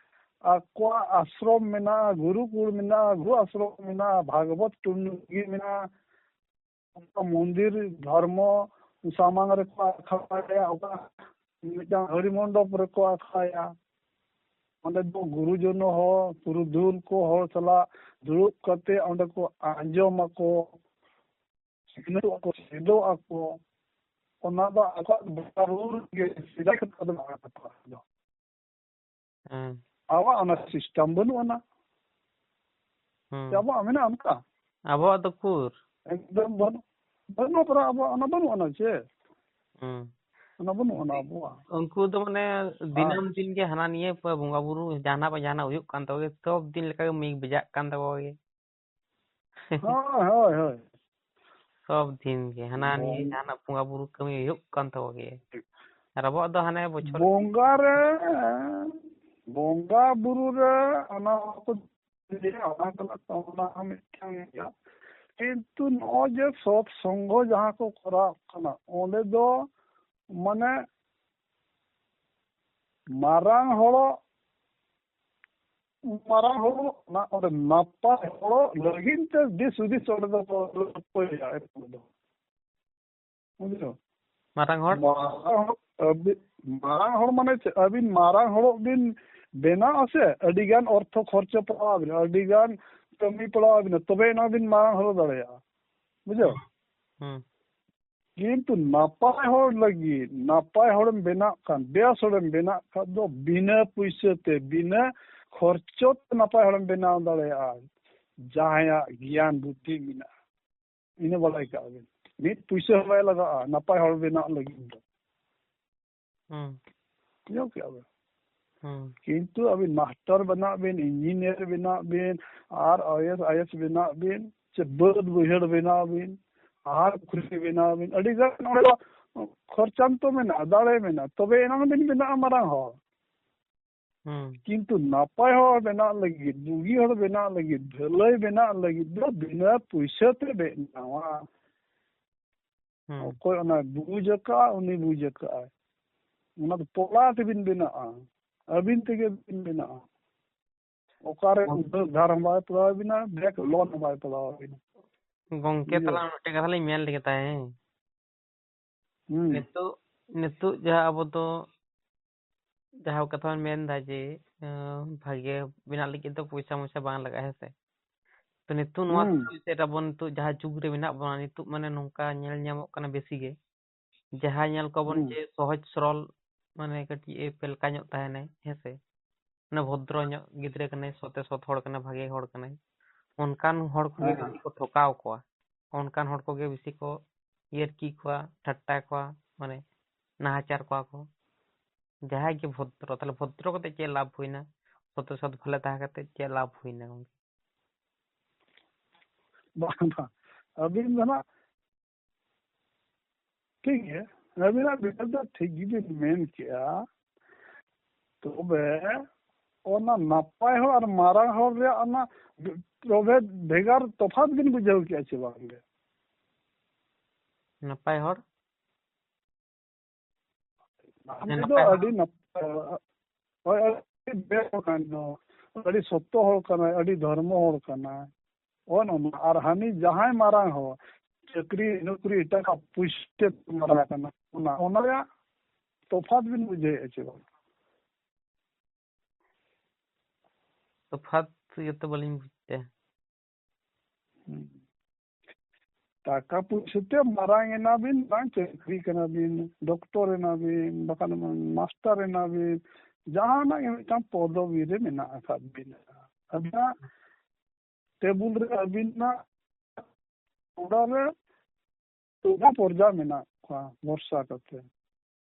ᱟᱠᱚᱣᱟᱜ ᱟᱥᱨᱚᱢ ᱢᱮᱱᱟᱜᱼᱟ, ᱜᱩᱨᱩᱠᱩᱞ ᱢᱮᱱᱟᱜᱼᱟ, ᱜᱩᱨᱩ ᱟᱥᱨᱚᱢ ᱢᱮᱱᱟᱜᱼᱟ, ᱵᱷᱟᱜᱽᱵᱚᱛ ᱴᱩᱰᱩ ᱜᱮ ᱢᱮᱱᱟᱜᱼᱟ, ᱚᱠᱟ ᱢᱚᱱᱫᱤᱨ ᱫᱷᱚᱨᱢᱚ ᱥᱟᱢᱟᱝ ᱨᱮᱠᱚ ᱟᱠᱷᱲᱟᱭᱟ, ᱚᱠᱟ ᱢᱤᱫᱴᱟᱝ ᱦᱟᱹᱲᱤ ᱢᱚᱱᱰᱚᱯ ᱨᱮᱠᱚ ᱟᱠᱷᱲᱟᱭᱟ᱾ ᱚᱸᱰᱮ ᱫᱚ ᱜᱩᱨᱩᱡᱚᱱᱚ ᱦᱚᱸ, ᱯᱩᱨᱩᱫᱷᱩᱞ ᱠᱚ ᱦᱚᱲ ᱥᱟᱞᱟᱜ ᱫᱩᱲᱩᱵ ᱠᱟᱛᱮ ᱚᱸᱰᱮ ᱠᱚ ᱟᱸᱡᱚᱢ ᱟᱠᱚ, ᱥᱤᱠᱷᱱᱟᱹᱛᱚᱜ ᱟᱠᱚ, ᱪᱮᱫᱚᱜ ᱟᱠᱚ᱾ ᱚᱱᱟ ᱫᱚ ᱟᱠᱚᱣᱟᱜ ᱵᱚᱸᱜᱟ ᱵᱩᱨᱩ ᱨᱮᱜᱮ ᱥᱮᱫᱟᱭ ᱠᱟᱛᱷᱟ ᱫᱚ ᱵᱟᱝ ᱠᱟᱛᱷᱟ ᱫᱚ᱾ ᱦᱮᱸ᱾ ᱟᱵᱚᱣᱟᱜ ᱚᱱᱟ system ᱵᱟᱹᱱᱩᱜ ᱟᱱᱟ᱾ ᱦᱮᱸ᱾ ᱪᱮ ᱟᱵᱚᱣᱟᱜ ᱢᱮᱱᱟᱜᱼᱟ ᱚᱱᱠᱟ? ᱟᱵᱚᱣᱟᱜ ᱫᱚ ᱩᱠᱩᱨ? ᱮᱠᱫᱚᱢ ᱵᱟᱹᱱᱩᱜ, ᱵᱟᱹᱱᱩᱜ ᱯᱟᱨᱟ ᱟᱵᱚᱣᱟᱜ ᱚᱱᱟ ᱵᱟᱹᱱᱩᱜ ᱟᱱᱟ ᱪᱮ? ᱦᱮᱸ᱾ ᱚᱱᱟ ᱵᱟᱹᱱᱩᱜ ᱟᱱᱟ ᱟᱵᱚᱣᱟᱜ᱾ ᱩᱱᱠᱩ ᱫᱚ ᱢᱟᱱᱮ ᱟᱨ ᱫᱤᱱᱟᱹᱢ ᱫᱤᱱ ᱜᱮ ᱦᱟᱱᱟ ᱱᱤᱭᱟᱹ ᱯᱮ ᱵᱚᱸᱜᱟ ᱵᱩᱨᱩ ᱡᱟᱦᱟᱱᱟᱜ ᱵᱟᱝ ᱡᱟᱦᱟᱱᱟᱜ ᱦᱩᱭᱩᱜ ᱠᱟᱱ ᱛᱟᱠᱚ ᱜᱮ, ᱥᱚᱵ ᱫᱤᱱ ᱞᱮᱠᱟ ᱜᱮ ᱢᱤᱫ ᱵᱮᱡᱟᱜ ᱠᱟᱱ ᱛᱟᱠᱚ ᱜᱮ᱾ ᱦᱳᱭ, ᱦᱳᱭ, ᱦᱳᱭ᱾ ᱥᱚᱵ ᱫᱤᱱ ᱜᱮ ᱦᱟᱱᱟ ᱱᱤᱭᱟᱹ ᱵᱚᱝ- ᱡᱟᱦᱟᱱᱟᱜ ᱵᱚᱸᱜᱟ ᱵᱩᱨᱩ ᱠᱟᱹᱢᱤ ᱦᱩᱭᱩᱜ ᱠᱟᱱ ᱛᱟᱠᱚ ᱜᱮ᱾ ᱟᱨ ᱟᱵᱚᱣᱟᱜ ᱫᱚ ᱦᱟᱱᱮ ᱵᱚᱪᱷᱚᱨ ᱵᱚᱸᱜᱟ ᱨᱮ, ᱵᱚᱸᱜᱟ ᱵᱩᱨᱩ ᱨᱮ ᱚᱱᱟ ᱠᱚ ᱞᱟᱹᱭᱟ, ᱚᱱᱟ ᱠᱟᱱᱟ ᱛᱚ, ᱚᱱᱟ ᱦᱚᱸ ᱢᱤᱫᱴᱟᱝ ᱜᱮᱭᱟ᱾ ᱠᱤᱱᱛᱩ ᱱᱚᱜᱼᱚᱭ ᱡᱮ ᱥᱚᱛ ᱥᱚᱝᱜᱷᱚ ᱡᱟᱦᱟᱸ ᱠᱚ ᱠᱚᱨᱟᱣ ᱠᱟᱱᱟ, ᱚᱸᱰᱮ ᱫᱚ ᱢᱟᱱᱮ ᱢᱟᱨᱟᱝ ᱦᱚᱲᱚᱜ, ᱢᱟᱨᱟᱝ ᱦᱚᱲᱚᱜ ᱚᱱᱟ ᱚᱸᱰᱮ ᱱᱟᱯᱟᱭ ᱦᱚᱲᱚᱜ ᱞᱟᱹᱜᱤᱫ ᱛᱮ ᱫᱤᱥ ᱦᱩᱫᱤᱥ ᱚᱸᱰᱮ ᱫᱚ ᱠᱚ ᱞᱟᱹᱯᱟᱹᱭᱟ ᱮᱠᱫᱚᱢ᱾ ᱵᱩᱡᱷᱟᱹᱣ? ᱢᱟᱨᱟᱝ ᱦᱚᱲ? ᱢᱟᱨᱟᱝ ᱦᱚᱲ, ᱟᱹᱵᱤ-, ᱢᱟᱨᱟᱝ ᱦᱚᱲ ᱢᱟᱱᱮ ᱪᱮᱫ? ᱟᱹᱵᱤᱱ ᱢᱟᱨᱟᱝ ᱦᱚᱲᱚᱜ ᱵᱤᱱ ᱵᱮᱱᱟᱜ ᱟᱥᱮ, ᱟᱹᱰᱤ ᱜᱟᱱ ᱚᱨᱛᱷᱚ ᱠᱷᱚᱨᱪᱚ ᱯᱟᱲᱟᱣ ᱟᱵᱤᱱᱟ, ᱟᱹᱰᱤ ᱜᱟᱱ ᱠᱟᱹᱢᱤ ᱯᱟᱲᱟᱣ ᱟᱵᱤᱱᱟ, ᱛᱚᱵᱮ ᱮᱱᱟᱝ ᱵᱤᱱ ᱢᱟᱨᱟᱝ ᱦᱚᱲ ᱫᱟᱲᱮᱭᱟᱜᱼᱟ᱾ ᱵᱩᱡᱷᱟᱹᱣ? ᱦᱩᱸ᱾ ᱠᱤᱱᱛᱩ ᱱᱟᱯᱟᱭ ᱦᱚᱲ ᱞᱟᱹᱜᱤᱫ, ᱱᱟᱯᱟᱭ ᱦᱚᱲᱮᱢ ᱵᱮᱱᱟᱜ ᱠᱷᱟᱱ, ᱵᱮᱥ ᱦᱚᱲᱮᱢ ᱵᱮᱱᱟᱜ ᱠᱷᱟᱱ ᱫᱚ ᱵᱤᱱᱟᱹ ᱯᱩᱭᱥᱟᱹ ᱛᱮ, ᱵᱤᱱᱟᱹ ᱠᱷᱚᱨᱪᱚ ᱛᱮ ᱱᱟᱯᱟᱭ ᱦᱚᱲᱮᱢ ᱵᱮᱱᱟᱣ ᱫᱟᱲᱮᱭᱟᱜᱼᱟ᱾ ᱡᱟᱦᱟᱸᱭᱟᱜ ᱜᱮᱭᱟᱱ ᱵᱩᱫᱽᱫᱷᱤ ᱢᱮᱱᱟᱜᱼᱟ, ᱤᱱᱟᱹ ᱵᱟᱲᱟᱭ ᱠᱟᱜ ᱵᱤᱱ, ᱢᱤᱫ ᱯᱩᱭᱥᱟᱹ ᱦᱚᱸ ᱵᱟᱭ ᱞᱟᱜᱟᱜᱼᱟ ᱱᱟᱯᱟᱭ ᱦᱚᱲ ᱵᱮᱱᱟᱜ ᱞᱟᱹᱜᱤᱫ ᱫᱚ᱾ ᱦᱩᱸ᱾ ᱵᱩᱡᱷᱟᱹᱣ ᱠᱮᱜᱼᱟ ᱵᱮᱱ? ᱦᱩᱸ᱾ ᱠᱤᱱᱛᱩ ᱟᱹᱵᱤᱱ ᱢᱟᱥᱴᱟᱨ ᱵᱮᱱᱟᱜ ᱵᱤᱱ, ᱤᱧᱡᱤᱱᱤᱭᱟᱨ ᱵᱮᱱᱟᱜ ᱵᱤᱱ, ᱟᱨ ᱟᱭ ᱮ ᱮᱥ, ᱟᱭ ᱮ ᱮᱥ ᱵᱮᱱᱟᱜ ᱵᱤᱱ, ᱪᱮ ᱵᱟᱹᱫᱽ ᱵᱟᱹᱭᱦᱟᱹᱲ ᱵᱮᱱᱟᱣ ᱵᱤᱱ, ᱟᱨ ᱯᱩᱠᱷᱨᱤ ᱵᱮᱱᱟᱣ ᱵᱤᱱ, ᱟᱹᱰᱤ ᱜᱟᱱ ᱚᱸᱰᱮ ᱫᱚ ᱠᱷᱚᱨᱪᱟᱱᱛᱚ ᱢᱮᱱᱟᱜᱼᱟ, ᱫᱟᱲᱮ ᱢᱮᱱᱟᱜᱼᱟ, ᱛᱚᱵᱮ ᱮᱱᱟᱝ ᱵᱤᱱ ᱵᱮᱱᱟᱜᱼᱟ ᱢᱟᱨᱟᱝ ᱦᱚᱲ᱾ ᱦᱩᱸ᱾ ᱠᱤᱱᱛᱩ ᱱᱟᱯᱟᱭ ᱦᱚᱲ ᱵᱮᱱᱟᱜ ᱞᱟᱹᱜᱤᱫ, ᱵᱩᱜᱤ ᱦᱚᱲ ᱵᱮᱱᱟᱜ ᱞᱟᱹᱜᱤᱫ, ᱵᱷᱟᱹᱞᱟᱹᱭ ᱵᱮᱱᱟᱜ ᱞᱟᱹᱜᱤᱫ ᱫᱚ ᱵᱤᱱᱟᱹ ᱯᱩᱭᱥᱟᱹ ᱛᱮ ᱵᱮᱱᱟᱣᱟ᱾ ᱦᱩᱸ᱾ ᱚᱠᱚᱭ ᱚᱱᱟ ᱵᱩᱡᱽ ᱟᱠᱟᱫ, ᱩᱱᱤ ᱵᱩᱡᱽ ᱟᱠᱟᱫ᱾ ᱚᱱᱟ ᱫᱚ ᱯᱚᱞᱟ ᱛᱮᱵᱤᱱ ᱵᱮᱱᱟᱜᱼᱟ, ᱟᱹᱵᱤᱱ ᱛᱮᱜᱮ ᱵᱤᱱ ᱵᱮᱱᱟᱜᱼᱟ᱾ ᱚᱠᱟᱨᱮ ᱦᱩᱸ᱾ ᱩᱫᱷᱟᱹᱨ ᱫᱷᱟᱨ ᱦᱚᱸ ᱵᱟᱭ ᱯᱟᱲᱟᱣ ᱵᱤᱱᱟ, ᱵᱮᱝᱠ ᱞᱳᱱ ᱦᱚᱸ ᱵᱟᱭ ᱯᱟᱲᱟᱣ ᱵᱤᱱᱟ᱾ ᱜᱚᱝᱠᱮ, ᱵᱩᱡᱷᱟᱹᱣ? ᱛᱟᱦᱞᱮ ᱢᱤᱫᱴᱮᱱ ᱠᱟᱛᱷᱟ ᱞᱤᱧ ᱢᱮᱱ ᱞᱮᱜᱮ ᱛᱟᱦᱮᱸ᱾ ᱦᱩᱸ᱾ ᱱᱤᱛᱚᱜ, ᱱᱤᱛᱚᱜ ᱡᱟᱦᱟᱸ ᱟᱵᱚ ᱫᱚ, ᱡᱟᱦᱟᱸ ᱠᱟᱛᱷᱟ ᱵᱚᱱ ᱢᱮᱱ ᱮᱫᱟ ᱡᱮ, ᱟᱸ, ᱵᱷᱟᱜᱮ ᱵᱮᱱᱟᱜ ᱞᱟᱹᱜᱤᱫ ᱫᱚ ᱯᱚᱭᱥᱟ ᱢᱚᱭᱥᱟ ᱵᱟᱝ ᱞᱟᱜᱟᱜᱼᱟ, ᱦᱮᱸ ᱥᱮ? ᱛᱚ ᱱᱤᱛᱚᱜ ᱱᱚᱣᱟ ᱦᱩᱸ᱾ ᱥᱮᱫ ᱟᱵᱚ ᱱᱤᱛᱚᱜ ᱡᱟᱦᱟᱸ ᱡᱩᱜᱽ ᱨᱮ ᱢᱮᱱᱟᱜ ᱵᱚᱱᱟ, ᱱᱤᱛᱚᱜ ᱢᱟᱱᱮ ᱱᱚᱝᱠᱟ ᱧᱮᱞ ᱧᱟᱢᱚᱜ ᱠᱟᱱᱟ ᱵᱮᱥᱤ ᱜᱮ, ᱡᱟᱦᱟᱸᱭ ᱧᱮᱞ ᱠᱚᱣᱟ ᱵᱚᱱ ᱦᱩᱸ᱾ ᱡᱮ ᱥᱚᱦᱚᱡ ᱥᱚᱨᱚᱞ, ᱢᱟᱱᱮ ᱠᱟᱹᱴᱤᱡ ᱮ ᱯᱮᱞᱠᱟ ᱧᱚᱜ ᱛᱟᱦᱮᱱᱟᱭ, ᱦᱮᱸ ᱥᱮ? ᱢᱟᱱᱮ ᱵᱷᱚᱫᱨᱚ ᱧᱚᱜ ᱜᱤᱫᱽᱨᱟᱹ ᱠᱟᱱᱟᱭ, ᱥᱚᱛᱮ ᱥᱚᱛ ᱦᱚᱲ ᱠᱟᱱᱟᱭ, ᱵᱷᱟᱜᱮ ᱦᱚᱲ ᱠᱟᱱᱟᱭ, ᱚᱱᱠᱟᱱ ᱦᱚᱲ ᱠᱚᱜᱮ ᱦᱮᱸ᱾ ᱵᱮᱥᱤ ᱠᱚ ᱴᱷᱚᱠᱟᱣ ᱠᱚᱣᱟ, ᱚᱱᱠᱟᱱ ᱦᱚᱲ ᱠᱚᱜᱮ ᱵᱮᱥᱤ ᱠᱚ ᱤᱭᱟᱹᱨᱠᱤ ᱠᱚᱣᱟ, ᱴᱷᱟᱴᱴᱟ ᱠᱚᱣᱟ, ᱢᱟᱱᱮ ᱱᱟᱦᱟᱪᱟᱨ ᱠᱚᱣᱟ ᱠᱚ᱾ ᱡᱟᱦᱟᱸᱭ ᱜᱮ ᱵᱷᱚᱫᱨᱚ, ᱛᱟᱦᱞᱮ ᱵᱷᱚᱫᱨᱚ ᱠᱟᱛᱮ ᱪᱮᱫ ᱞᱟᱵᱷ ᱦᱩᱭᱱᱟ? ᱥᱚᱛᱮ ᱥᱚᱛ ᱵᱷᱟᱞᱮ ᱛᱟᱦᱮᱸ ᱠᱟᱛᱮ ᱪᱮᱫ ᱞᱟᱵᱷ ᱦᱩᱭᱱᱟ ᱜᱚᱝᱠᱮ? ᱵᱟᱝ, ᱵᱟᱝ, ᱟᱹᱵᱤᱱ ᱫᱚ ᱱᱟᱜ ᱴᱷᱤᱠ ᱜᱮ, ᱟᱹᱵᱤᱱᱟᱜ ᱵᱤᱪᱟᱹᱨ ᱫᱚ ᱴᱷᱤᱠ ᱜᱮᱵᱤᱱ ᱢᱮᱱ ᱠᱮᱜᱼᱟ᱾ ᱛᱚᱵᱮ ᱚᱱᱟ ᱱᱟᱯᱟᱭ ᱦᱚᱲ ᱟᱨ ᱢᱟᱨᱟᱝ ᱦᱚᱲ ᱨᱮᱭᱟᱜ ᱚᱱᱟ ᱯᱨᱚᱵᱷᱮᱫ, ᱵᱷᱮᱜᱟᱨ ᱛᱚᱯᱷᱟᱛ ᱵᱤᱱ ᱵᱩᱡᱷᱟᱹᱣ ᱠᱮᱜᱼᱟ ᱪᱮ ᱵᱟᱝ ᱜᱮ? ᱱᱟᱯᱟᱭ ᱦᱚᱲ? ᱟᱢ ᱦᱮᱸ, ᱫᱚ ᱱᱟᱯᱟᱭ ᱦᱚᱲ᱾ ᱟᱹᱰᱤ ᱱᱟᱯᱟᱭ, ᱦᱳᱭ, ᱟᱹᱰᱤ ᱵᱮᱥ ᱦᱚᱲ ᱠᱟᱱ ᱫᱚ, ᱟᱹᱰᱤ ᱥᱚᱛᱚ ᱦᱚᱲ ᱠᱟᱱᱟᱭ, ᱟᱹᱰᱤ ᱫᱷᱚᱨᱢᱚ ᱦᱚᱲ ᱠᱟᱱᱟᱭ᱾ ᱚᱱ ᱚᱱᱟ᱾ ᱟᱨ ᱦᱟᱹᱱᱤ ᱡᱟᱦᱟᱸᱭ ᱢᱟᱨᱟᱝ ᱦᱚᱲ, ᱪᱟᱹᱠᱨᱤ ᱱᱚᱠᱨᱤ ᱴᱟᱠᱟ ᱯᱩᱭᱥᱟᱹ ᱢᱟᱨᱟᱝ ᱠᱟᱱᱟ, ᱚᱱᱟ, ᱚᱱᱟ ᱨᱮᱭᱟᱜ ᱛᱚᱯᱷᱟᱛ ᱵᱤᱱ ᱵᱩᱡᱷᱟᱹᱣᱮᱫᱼᱟ ᱪᱮ ᱵᱟᱝ? ᱛᱚᱯᱷᱟᱛ ᱤᱭᱟᱹ ᱛᱚ ᱵᱟᱹᱞᱤᱧ ᱵᱩᱡᱽ ᱛᱮ᱾ ᱦᱩᱸ᱾ ᱴᱟᱠᱟ ᱯᱩᱭᱥᱟᱹ ᱛᱮ ᱢᱟᱨᱟᱝ ᱮᱱᱟᱵᱤᱱ, ᱵᱟᱝ ᱪᱟᱹᱠᱨᱤ ᱠᱟᱱᱟᱵᱤᱱ, ᱰᱚᱠᱴᱚᱨ ᱮᱱᱟᱵᱤᱱ, ᱵᱟᱠᱷᱟᱱ ᱢᱟᱥᱴᱟᱨ ᱮᱱᱟᱵᱤᱱ, ᱡᱟᱦᱟᱱᱟᱜ ᱜᱮ ᱢᱤᱫᱴᱟᱝ ᱯᱚᱫᱚᱵᱤ ᱨᱮ ᱢᱮᱱᱟᱜ ᱟᱠᱟᱫ ᱵᱤᱱᱟ᱾ ᱟᱹᱵᱤᱱᱟᱜ ᱴᱮᱵᱩᱞ ᱨᱮ ᱟᱹᱵᱤᱱᱟᱜ ᱚᱲᱟᱜ ᱨᱮ ᱛᱩᱞᱟ ᱯᱚᱨᱡᱟ ᱢᱮᱱᱟᱜ ᱠᱚᱣᱟ ᱵᱷᱚᱨᱥᱟ ᱠᱟᱛᱮ᱾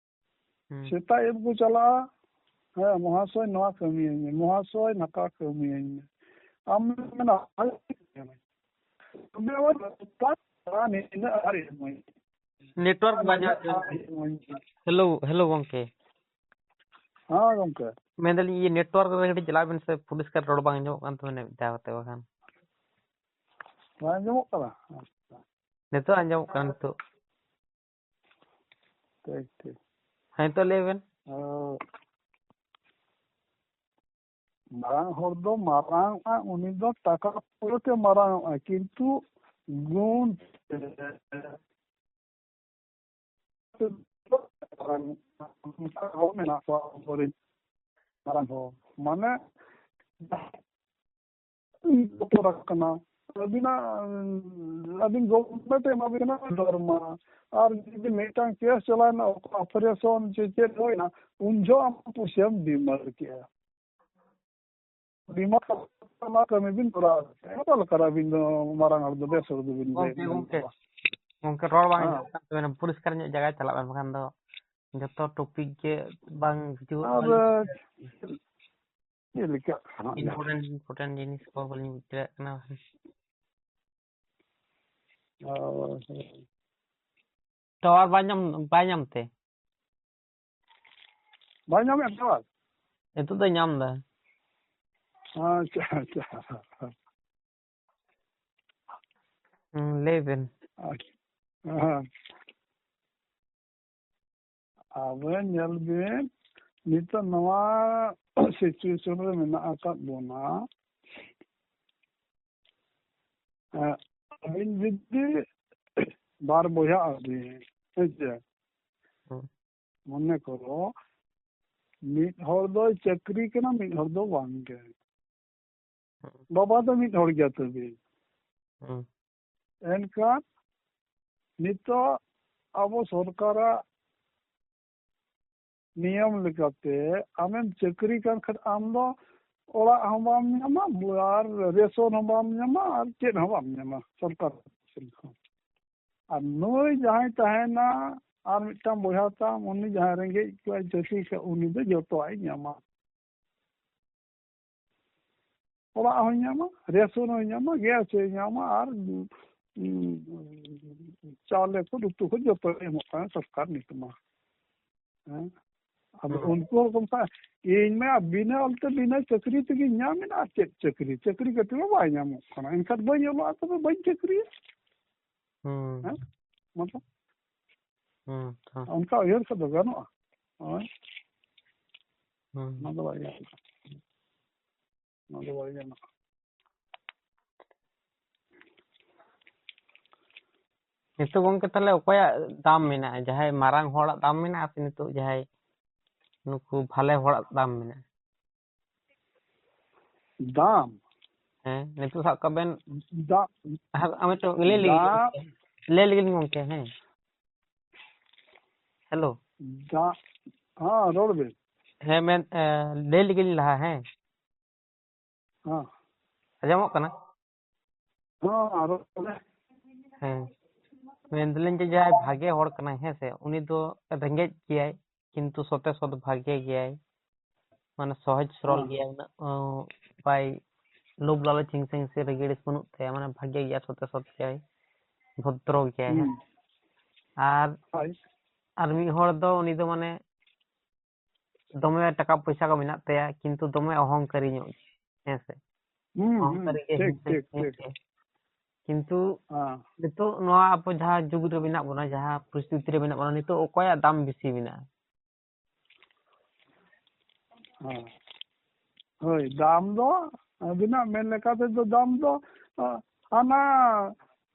ᱦᱩᱸ᱾ ᱥᱮᱛᱟᱜ ᱮᱢ ᱠᱚ ᱪᱟᱞᱟᱜᱼᱟ, "ᱦᱮᱸ ᱢᱚᱦᱟᱥᱚᱭ, ᱱᱚᱣᱟ ᱠᱟᱹᱢᱤᱭᱟᱹᱧ ᱢᱮ, ᱢᱚᱦᱟᱥᱚᱭ, ᱱᱟᱠᱟ ᱠᱟᱹᱢᱤᱭᱟᱹᱧ ᱢᱮ᱾" ᱟᱢ ᱢᱮᱱᱟ, "ᱛᱚᱵᱮ ᱟᱵᱟᱨ ᱱᱤᱱᱟᱹᱜ ᱟᱨ ᱮᱢᱟᱹᱧ ᱢᱮ᱾ ᱱᱮᱴᱣᱟᱨᱠ ᱵᱟᱭ ᱧᱟᱢ ᱟᱨ ᱮᱢᱟᱹᱧ ᱢᱮ᱾" ᱦᱮᱞᱳ, ᱦᱮᱞᱳ ᱜᱚᱢᱠᱮ᱾ ᱦᱮᱸ ᱜᱚᱢᱠᱮ᱾ ᱢᱮᱱᱫᱟᱞᱤᱧ, ᱤᱭᱟᱹ, ᱱᱮᱴᱣᱟᱨᱠ ᱨᱮ ᱠᱟᱹᱴᱤᱡ ᱪᱟᱞᱟᱜ ᱵᱮᱱ ᱥᱮ, ᱯᱚᱨᱤᱥᱠᱟᱨ ᱨᱚᱲ ᱵᱟᱝ ᱟᱸᱡᱚᱢᱚᱜ ᱠᱟᱱ ᱛᱟᱵᱮᱱᱟ ᱢᱤᱫ ᱫᱷᱟᱣ ᱠᱟᱛᱮ ᱵᱟᱠᱷᱟᱱ᱾ ᱵᱟᱝ ᱟᱸᱡᱚᱢᱚᱜ ᱠᱟᱱᱟ? ᱟᱪᱪᱷᱟ᱾ ᱱᱤᱛᱚᱜ ᱟᱸᱡᱚᱢᱚᱜ ᱠᱟᱱᱟ, ᱱᱤᱛᱚᱜ᱾ ᱴᱷᱤᱠ, ᱴᱷᱤᱠ᱾ ᱦᱮᱸ, ᱱᱤᱛᱚᱜ ᱞᱟᱹᱭ ᱵᱮᱱ᱾ ᱚ, ᱢᱟᱨᱟᱝ ᱦᱚᱲ ᱫᱚ ᱢᱟᱨᱟᱝᱚᱜᱼᱟ, ᱩᱱᱤ ᱫᱚ ᱴᱟᱠᱟ ᱯᱚᱭᱥᱟ ᱛᱮ ᱢᱟᱨᱟᱝᱚᱜᱼᱟ, ᱠᱤᱱᱛᱩ ᱜᱩᱱ ᱛᱮ ᱚᱱᱠᱟ ᱦᱚᱲ ᱢᱮᱱᱟᱜ ᱠᱚᱣᱟ ᱟᱵᱚᱨᱮᱱ ᱢᱟᱨᱟᱝ ᱦᱚᱲ᱾ ᱢᱟᱱᱮ, ᱵᱚᱛᱚᱨ ᱟᱠᱟᱱᱟ᱾ ᱟᱹᱵᱤᱱᱟᱜ, ᱟᱹᱵᱤᱱ ᱜᱚᱵᱷᱚᱨᱱᱢᱮᱱᱴ ᱮ ᱮᱢᱟ ᱵᱤᱱ ᱠᱟᱱᱟ ᱫᱚᱨᱢᱟ, ᱟᱨ ᱡᱩᱫᱤ ᱢᱤᱫᱴᱟᱝ ᱠᱮᱥ ᱪᱟᱞᱟᱣᱮᱱᱟ, ᱚᱯᱟᱨᱮᱥᱚᱱ ᱪᱮ ᱪᱮᱫ ᱦᱩᱭᱱᱟ, ᱩᱱ ᱡᱚᱦᱚᱜ ᱟᱢ ᱯᱩᱭᱥᱟᱹᱢ ᱰᱤᱢᱟᱱᱰ ᱠᱮᱜᱼᱟ᱾ ᱰᱤᱢᱟᱱᱰ ᱠᱟᱛᱮ ᱚᱱᱟ ᱠᱟᱹᱢᱤ ᱵᱤᱱ ᱠᱚᱨᱟᱣ ᱠᱮᱜᱼᱟ᱾ ᱚᱠᱟ ᱞᱮᱠᱟᱨᱮ ᱟᱹᱵᱤᱱ ᱫᱚ ᱢᱟᱨᱟᱝ ᱦᱚᱲ ᱫᱚ ᱵᱮᱥ ᱦᱚᱲ ᱫᱚᱵᱤᱱ ᱞᱟᱹᱭ ᱜᱚᱢᱠᱮ, ᱵᱤᱱ ᱜᱚᱢᱠᱮ, ᱠᱚᱣᱟ? ᱜᱚᱢᱠᱮ, ᱨᱚᱲ ᱵᱟᱝ ᱦᱮᱸ᱾ ᱟᱸᱡᱚᱢᱚᱜ ᱠᱟᱱ ᱛᱟᱵᱮᱱᱟ᱾ ᱯᱚᱨᱤᱥᱠᱟᱨ ᱧᱚᱜ ᱡᱟᱭᱜᱟ ᱪᱟᱞᱟᱜ ᱵᱮᱱ, ᱵᱟᱠᱷᱟᱱ ᱫᱚ ᱡᱚᱛᱚ ᱴᱚᱯᱤᱠ ᱜᱮ ᱵᱟᱝ ᱦᱤᱡᱩᱜᱚᱜ ᱟᱨ ᱠᱟᱱᱟ᱾ ᱪᱮᱫ ᱞᱮᱠᱟ ᱠᱟᱱᱟ? ᱤᱢᱯᱚᱨᱴᱮᱱᱴ, ᱤᱢᱯᱚᱨᱴᱮᱱᱴ ᱡᱤᱱᱤᱥ ᱠᱚ ᱵᱟᱹᱞᱤᱧ ᱵᱩᱡᱽ ᱫᱟᱲᱮᱭᱟᱜ ᱠᱟᱱᱟ᱾ ᱚ, ᱦᱮᱸ᱾ ᱴᱟᱣᱟᱨ ᱵᱟᱭ ᱧᱟᱢ, ᱵᱟᱭ ᱧᱟᱢ ᱛᱮ? ᱵᱟᱭ ᱧᱟᱢᱮᱫ ᱴᱟᱣᱟᱨ? ᱱᱤᱛᱚᱜ ᱫᱚᱭ ᱧᱟᱢ ᱮᱫᱟ᱾ ᱟᱪᱪᱷᱟ, ᱟᱪᱪᱷᱟ᱾ ᱦᱩᱸ, ᱞᱟᱹᱭ ᱵᱮᱱ᱾ ᱟᱪᱪᱷᱟ, ᱦᱮᱸ᱾ ᱟᱵᱮᱱ ᱧᱮᱞ ᱵᱮᱱ, ᱱᱤᱛᱚᱜ ᱱᱚᱣᱟ situation ᱨᱮ ᱢᱮᱱᱟᱜ ᱟᱠᱟᱫ ᱵᱚᱱᱟ᱾ ᱮᱸ, ᱟᱹᱵᱤᱱ ᱡᱩᱫᱤ ᱵᱟᱨ ᱵᱚᱭᱦᱟ ᱟᱹᱵᱤᱱ, ᱦᱮᱸ ᱥᱮ? ᱦᱩᱸ᱾ ᱢᱚᱱᱮ ᱠᱚᱨᱚ, ᱢᱤᱫ ᱦᱚᱲ ᱫᱚᱭ ᱪᱟᱹᱠᱨᱤ ᱠᱟᱱᱟ, ᱢᱤᱫ ᱦᱚᱲ ᱫᱚ ᱵᱟᱝ ᱜᱮ᱾ ᱵᱟᱵᱟ ᱫᱚ ᱢᱤᱫ ᱦᱚᱲ ᱜᱮᱭᱟ ᱛᱚᱵᱮ᱾ ᱦᱩᱸ᱾ ᱮᱱᱠᱷᱟᱱ ᱱᱤᱛᱚᱜ ᱟᱵᱚ ᱥᱚᱨᱠᱟᱨᱟᱜ ᱱᱤᱭᱚᱢ ᱞᱮᱠᱟᱛᱮ ᱟᱢᱮᱢ ᱪᱟᱹᱠᱨᱤ ᱠᱟᱱ ᱠᱷᱟᱱ ᱟᱢ ᱫᱚ ᱚᱲᱟᱜ ᱦᱚᱸ ᱵᱟᱢ ᱧᱟᱢᱟ, ᱟᱨ ᱨᱮᱥᱚᱱ ᱦᱚᱸ ᱵᱟᱢ ᱧᱟᱢᱟ, ᱟᱨ ᱪᱮᱫ ᱦᱚᱸ ᱵᱟᱢ ᱧᱟᱢᱟ ᱥᱚᱨᱠᱟᱨ ᱥᱮᱱ ᱠᱷᱚᱱ᱾ ᱟᱨ ᱱᱩᱭ ᱡᱟᱦᱟᱸᱭ ᱛᱟᱦᱮᱱᱟ, ᱟᱨ ᱢᱤᱫᱴᱟᱝ ᱵᱚᱭᱦᱟ ᱛᱟᱢ, ᱩᱱᱤ ᱡᱟᱦᱟᱸᱭ ᱨᱮᱸᱜᱮᱡ ᱠᱚᱣᱟᱭ, ᱪᱟᱹᱥᱤ ᱠᱷᱟᱡ, ᱩᱱᱤ ᱫᱚ ᱡᱚᱛᱚᱣᱟᱜ ᱮ ᱧᱟᱢᱟ᱾ ᱚᱲᱟᱜ ᱦᱚᱸᱭ ᱧᱟᱢᱟ, ᱨᱮᱥᱚᱱ ᱦᱚᱸᱭ ᱧᱟᱢᱟ, ᱜᱮᱥ ᱦᱚᱸᱭ ᱧᱟᱢᱟ, ᱟᱨ, ᱩᱸ, ᱪᱟᱣᱞᱮ ᱠᱚ, ᱩᱛᱩ ᱠᱚ ᱡᱚᱛᱚᱭ ᱮᱢᱚᱜ ᱠᱟᱱᱟ ᱥᱚᱨᱠᱟᱨ ᱱᱤᱛ ᱢᱟ᱾ ᱦᱮᱸ? ᱟᱫᱚ ᱦᱩᱸ᱾ ᱩᱱᱠᱩ ᱦᱚᱲ ᱠᱚ ᱢᱮᱛᱟᱜᱼᱟ, "ᱤᱧ ᱢᱟ ᱵᱤᱱᱟᱹ ᱚᱞᱛᱮ ᱵᱤᱱᱟᱹ ᱪᱟᱹᱠᱨᱤ ᱛᱮᱜᱮᱧ ᱧᱟᱢ ᱮᱫᱟ, ᱟᱨ ᱪᱮᱫ ᱪᱟᱹᱠᱨᱤ? ᱪᱟᱹᱠᱨᱤ ᱠᱟᱛᱮ ᱢᱟ ᱵᱟᱭ ᱧᱟᱢᱚᱜ ᱠᱟᱱᱟ, ᱮᱱᱠᱷᱟᱱ ᱵᱟᱹᱧ ᱚᱞᱚᱜᱼᱟ, ᱛᱚᱵᱮ ᱵᱟᱹᱧ ᱪᱟᱹᱠᱨᱤᱭᱟ?" ᱦᱩᱸ᱾ ᱦᱮᱸ? ᱢᱚᱛᱞᱚᱵ? ᱦᱩᱸ, ᱦᱩᱸ᱾ ᱚᱱᱠᱟ ᱩᱭᱦᱟᱹᱨ ᱠᱷᱟᱱ ᱫᱚ ᱜᱟᱱᱚᱜᱼᱟ? ᱦᱳᱭ᱾ ᱦᱩᱸ᱾ ᱚᱱᱟ ᱫᱚ ᱵᱟᱭ ᱜᱟᱱᱚᱜᱼᱟ᱾ ᱚᱱᱟ ᱫᱚ ᱵᱟᱭ ᱜᱟᱱᱚᱜᱼᱟ᱾ ᱱᱤᱛᱚᱜ ᱜᱚᱝᱠᱮ, ᱛᱟᱦᱞᱮ ᱚᱠᱚᱭᱟᱜ ᱫᱟᱢ ᱢᱮᱱᱟᱜᱼᱟ? ᱡᱟᱦᱟᱸᱭ ᱢᱟᱨᱟᱝ ᱦᱚᱲᱟᱜ ᱫᱟᱢ ᱢᱮᱱᱟᱜᱼᱟ ᱥᱮ ᱱᱤᱛᱚᱜ ᱡᱟᱦᱟᱸᱭ ᱱᱩᱠᱩ ᱵᱷᱟᱞᱮ ᱦᱚᱲᱟᱜ ᱫᱟᱢ ᱢᱮᱱᱟᱜᱼᱟ? ᱫᱟᱢ? ᱦᱮᱸ, ᱱᱤᱛᱚᱜ ᱥᱟᱵ ᱠᱟᱜ ᱵᱮᱱ, ᱫᱟᱜ, ᱦᱮᱸ, ᱟᱢ ᱢᱤᱫᱴᱮᱱ ᱞᱟᱹᱭ ᱞᱟᱹᱜᱤᱫ, ᱫᱟᱜ᱾ ᱞᱟᱹᱭ ᱞᱟᱹᱜᱤᱫ ᱜᱚᱝᱠᱮ, ᱦᱮᱸ᱾ ᱦᱮᱞᱳ᱾ ᱫᱟᱜ, ᱦᱮᱸ, ᱨᱚᱲ ᱵᱮᱱ᱾ ᱦᱮᱸ, ᱢᱮᱱ, ᱮ, ᱞᱟᱹᱭ ᱞᱟᱹᱜᱤᱫ ᱞᱟᱦᱟ, ᱦᱮᱸ᱾ ᱦᱮᱸ᱾ ᱟᱸᱡᱚᱢᱚᱜ ᱠᱟᱱᱟ? ᱦᱮᱸ, ᱟᱨᱚ ᱛᱚᱵᱮ? ᱦᱮᱸ᱾ ᱢᱮᱱᱫᱟᱞᱤᱧ ᱡᱮ ᱡᱟᱦᱟᱸᱭ ᱵᱷᱟᱜᱮ ᱦᱚᱲ ᱠᱟᱱᱟᱭ, ᱦᱮᱸ ᱥᱮ, ᱩᱱᱤ ᱫᱚ ᱨᱮᱸᱜᱮᱡ ᱜᱮᱭᱟᱭ, ᱠᱤᱱᱛᱩ ᱥᱚᱛᱮ ᱥᱚᱛ ᱵᱷᱟᱜᱮ ᱜᱮᱭᱟᱭ, ᱢᱟᱱᱮ ᱥᱚᱦᱚᱡ ᱥᱚᱨᱚᱞ ᱦᱮᱸ᱾ ᱜᱮᱭᱟᱭ, ᱩᱱᱟᱹᱜ, ᱚ, ᱵᱟᱭ ᱞᱳᱵᱷ ᱞᱟᱞᱚᱪ ᱦᱤᱝᱥᱟᱹ ᱦᱤᱝᱥᱟᱹ ᱨᱟᱹᱜᱤ ᱟᱹᱲᱤᱥ ᱵᱟᱹᱱᱩᱜ ᱛᱟᱭᱟ, ᱢᱟᱱᱮ ᱵᱷᱟᱜᱮ ᱜᱮᱭᱟ, ᱥᱚᱛᱮ ᱥᱚᱛ ᱜᱮᱭᱟᱭ, ᱵᱷᱚᱫᱨᱚ ᱜᱮᱭᱟᱭ, ᱦᱮᱸ᱾ ᱦᱩᱸ᱾ ᱟᱨ, ᱦᱳᱭ᱾ ᱟᱨ ᱢᱤᱫ ᱦᱚᱲ ᱫᱚ ᱩᱱᱤ ᱫᱚ ᱢᱟᱱᱮ ᱫᱚᱢᱮ ᱴᱟᱠᱟ ᱯᱚᱭᱥᱟ ᱠᱚ ᱢᱮᱱᱟᱜ ᱛᱟᱭᱟ, ᱠᱤᱱᱛᱩ ᱫᱚᱢᱮ ᱚᱦᱚᱝᱠᱟᱨᱤ ᱧᱚᱜ ᱜᱮ, ᱦᱮᱸ ᱥᱮ? ᱦᱩᱸ, ᱦᱩᱸ, ᱚᱦᱚᱝᱠᱟᱨᱤ ᱜᱮ, ᱴᱷᱤᱠ, ᱦᱤᱝᱥᱟᱹ ᱴᱷᱤᱠ, ᱜᱮ, ᱦᱮᱸ ᱴᱷᱤᱠ᱾ ᱥᱮ? ᱠᱤᱱᱛᱩ ᱦᱮᱸ᱾ ᱱᱤᱛᱚᱜ ᱱᱚᱣᱟ ᱟᱵᱚ ᱡᱟᱦᱟᱸ ᱡᱩᱜᱽ ᱨᱮ ᱢᱮᱱᱟᱜ ᱵᱚᱱᱟ, ᱡᱟᱦᱟᱸ ᱯᱚᱨᱤᱥᱛᱷᱤᱛᱤ ᱨᱮ ᱢᱮᱱᱟᱜ ᱵᱚᱱᱟ, ᱱᱤᱛᱚᱜ ᱚᱠᱚᱭᱟᱜ ᱫᱟᱢ ᱵᱮᱥᱤ ᱢᱮᱱᱟᱜᱼᱟ? ᱦᱮᱸ᱾ ᱦᱳᱭ, ᱫᱟᱢ ᱫᱚ ᱟᱹᱵᱤᱱᱟᱜ ᱢᱮᱱ ᱞᱮᱠᱟ ᱛᱮᱫᱚ ᱫᱟᱢ ᱫᱚ, ᱟ, ᱦᱟᱱᱟ,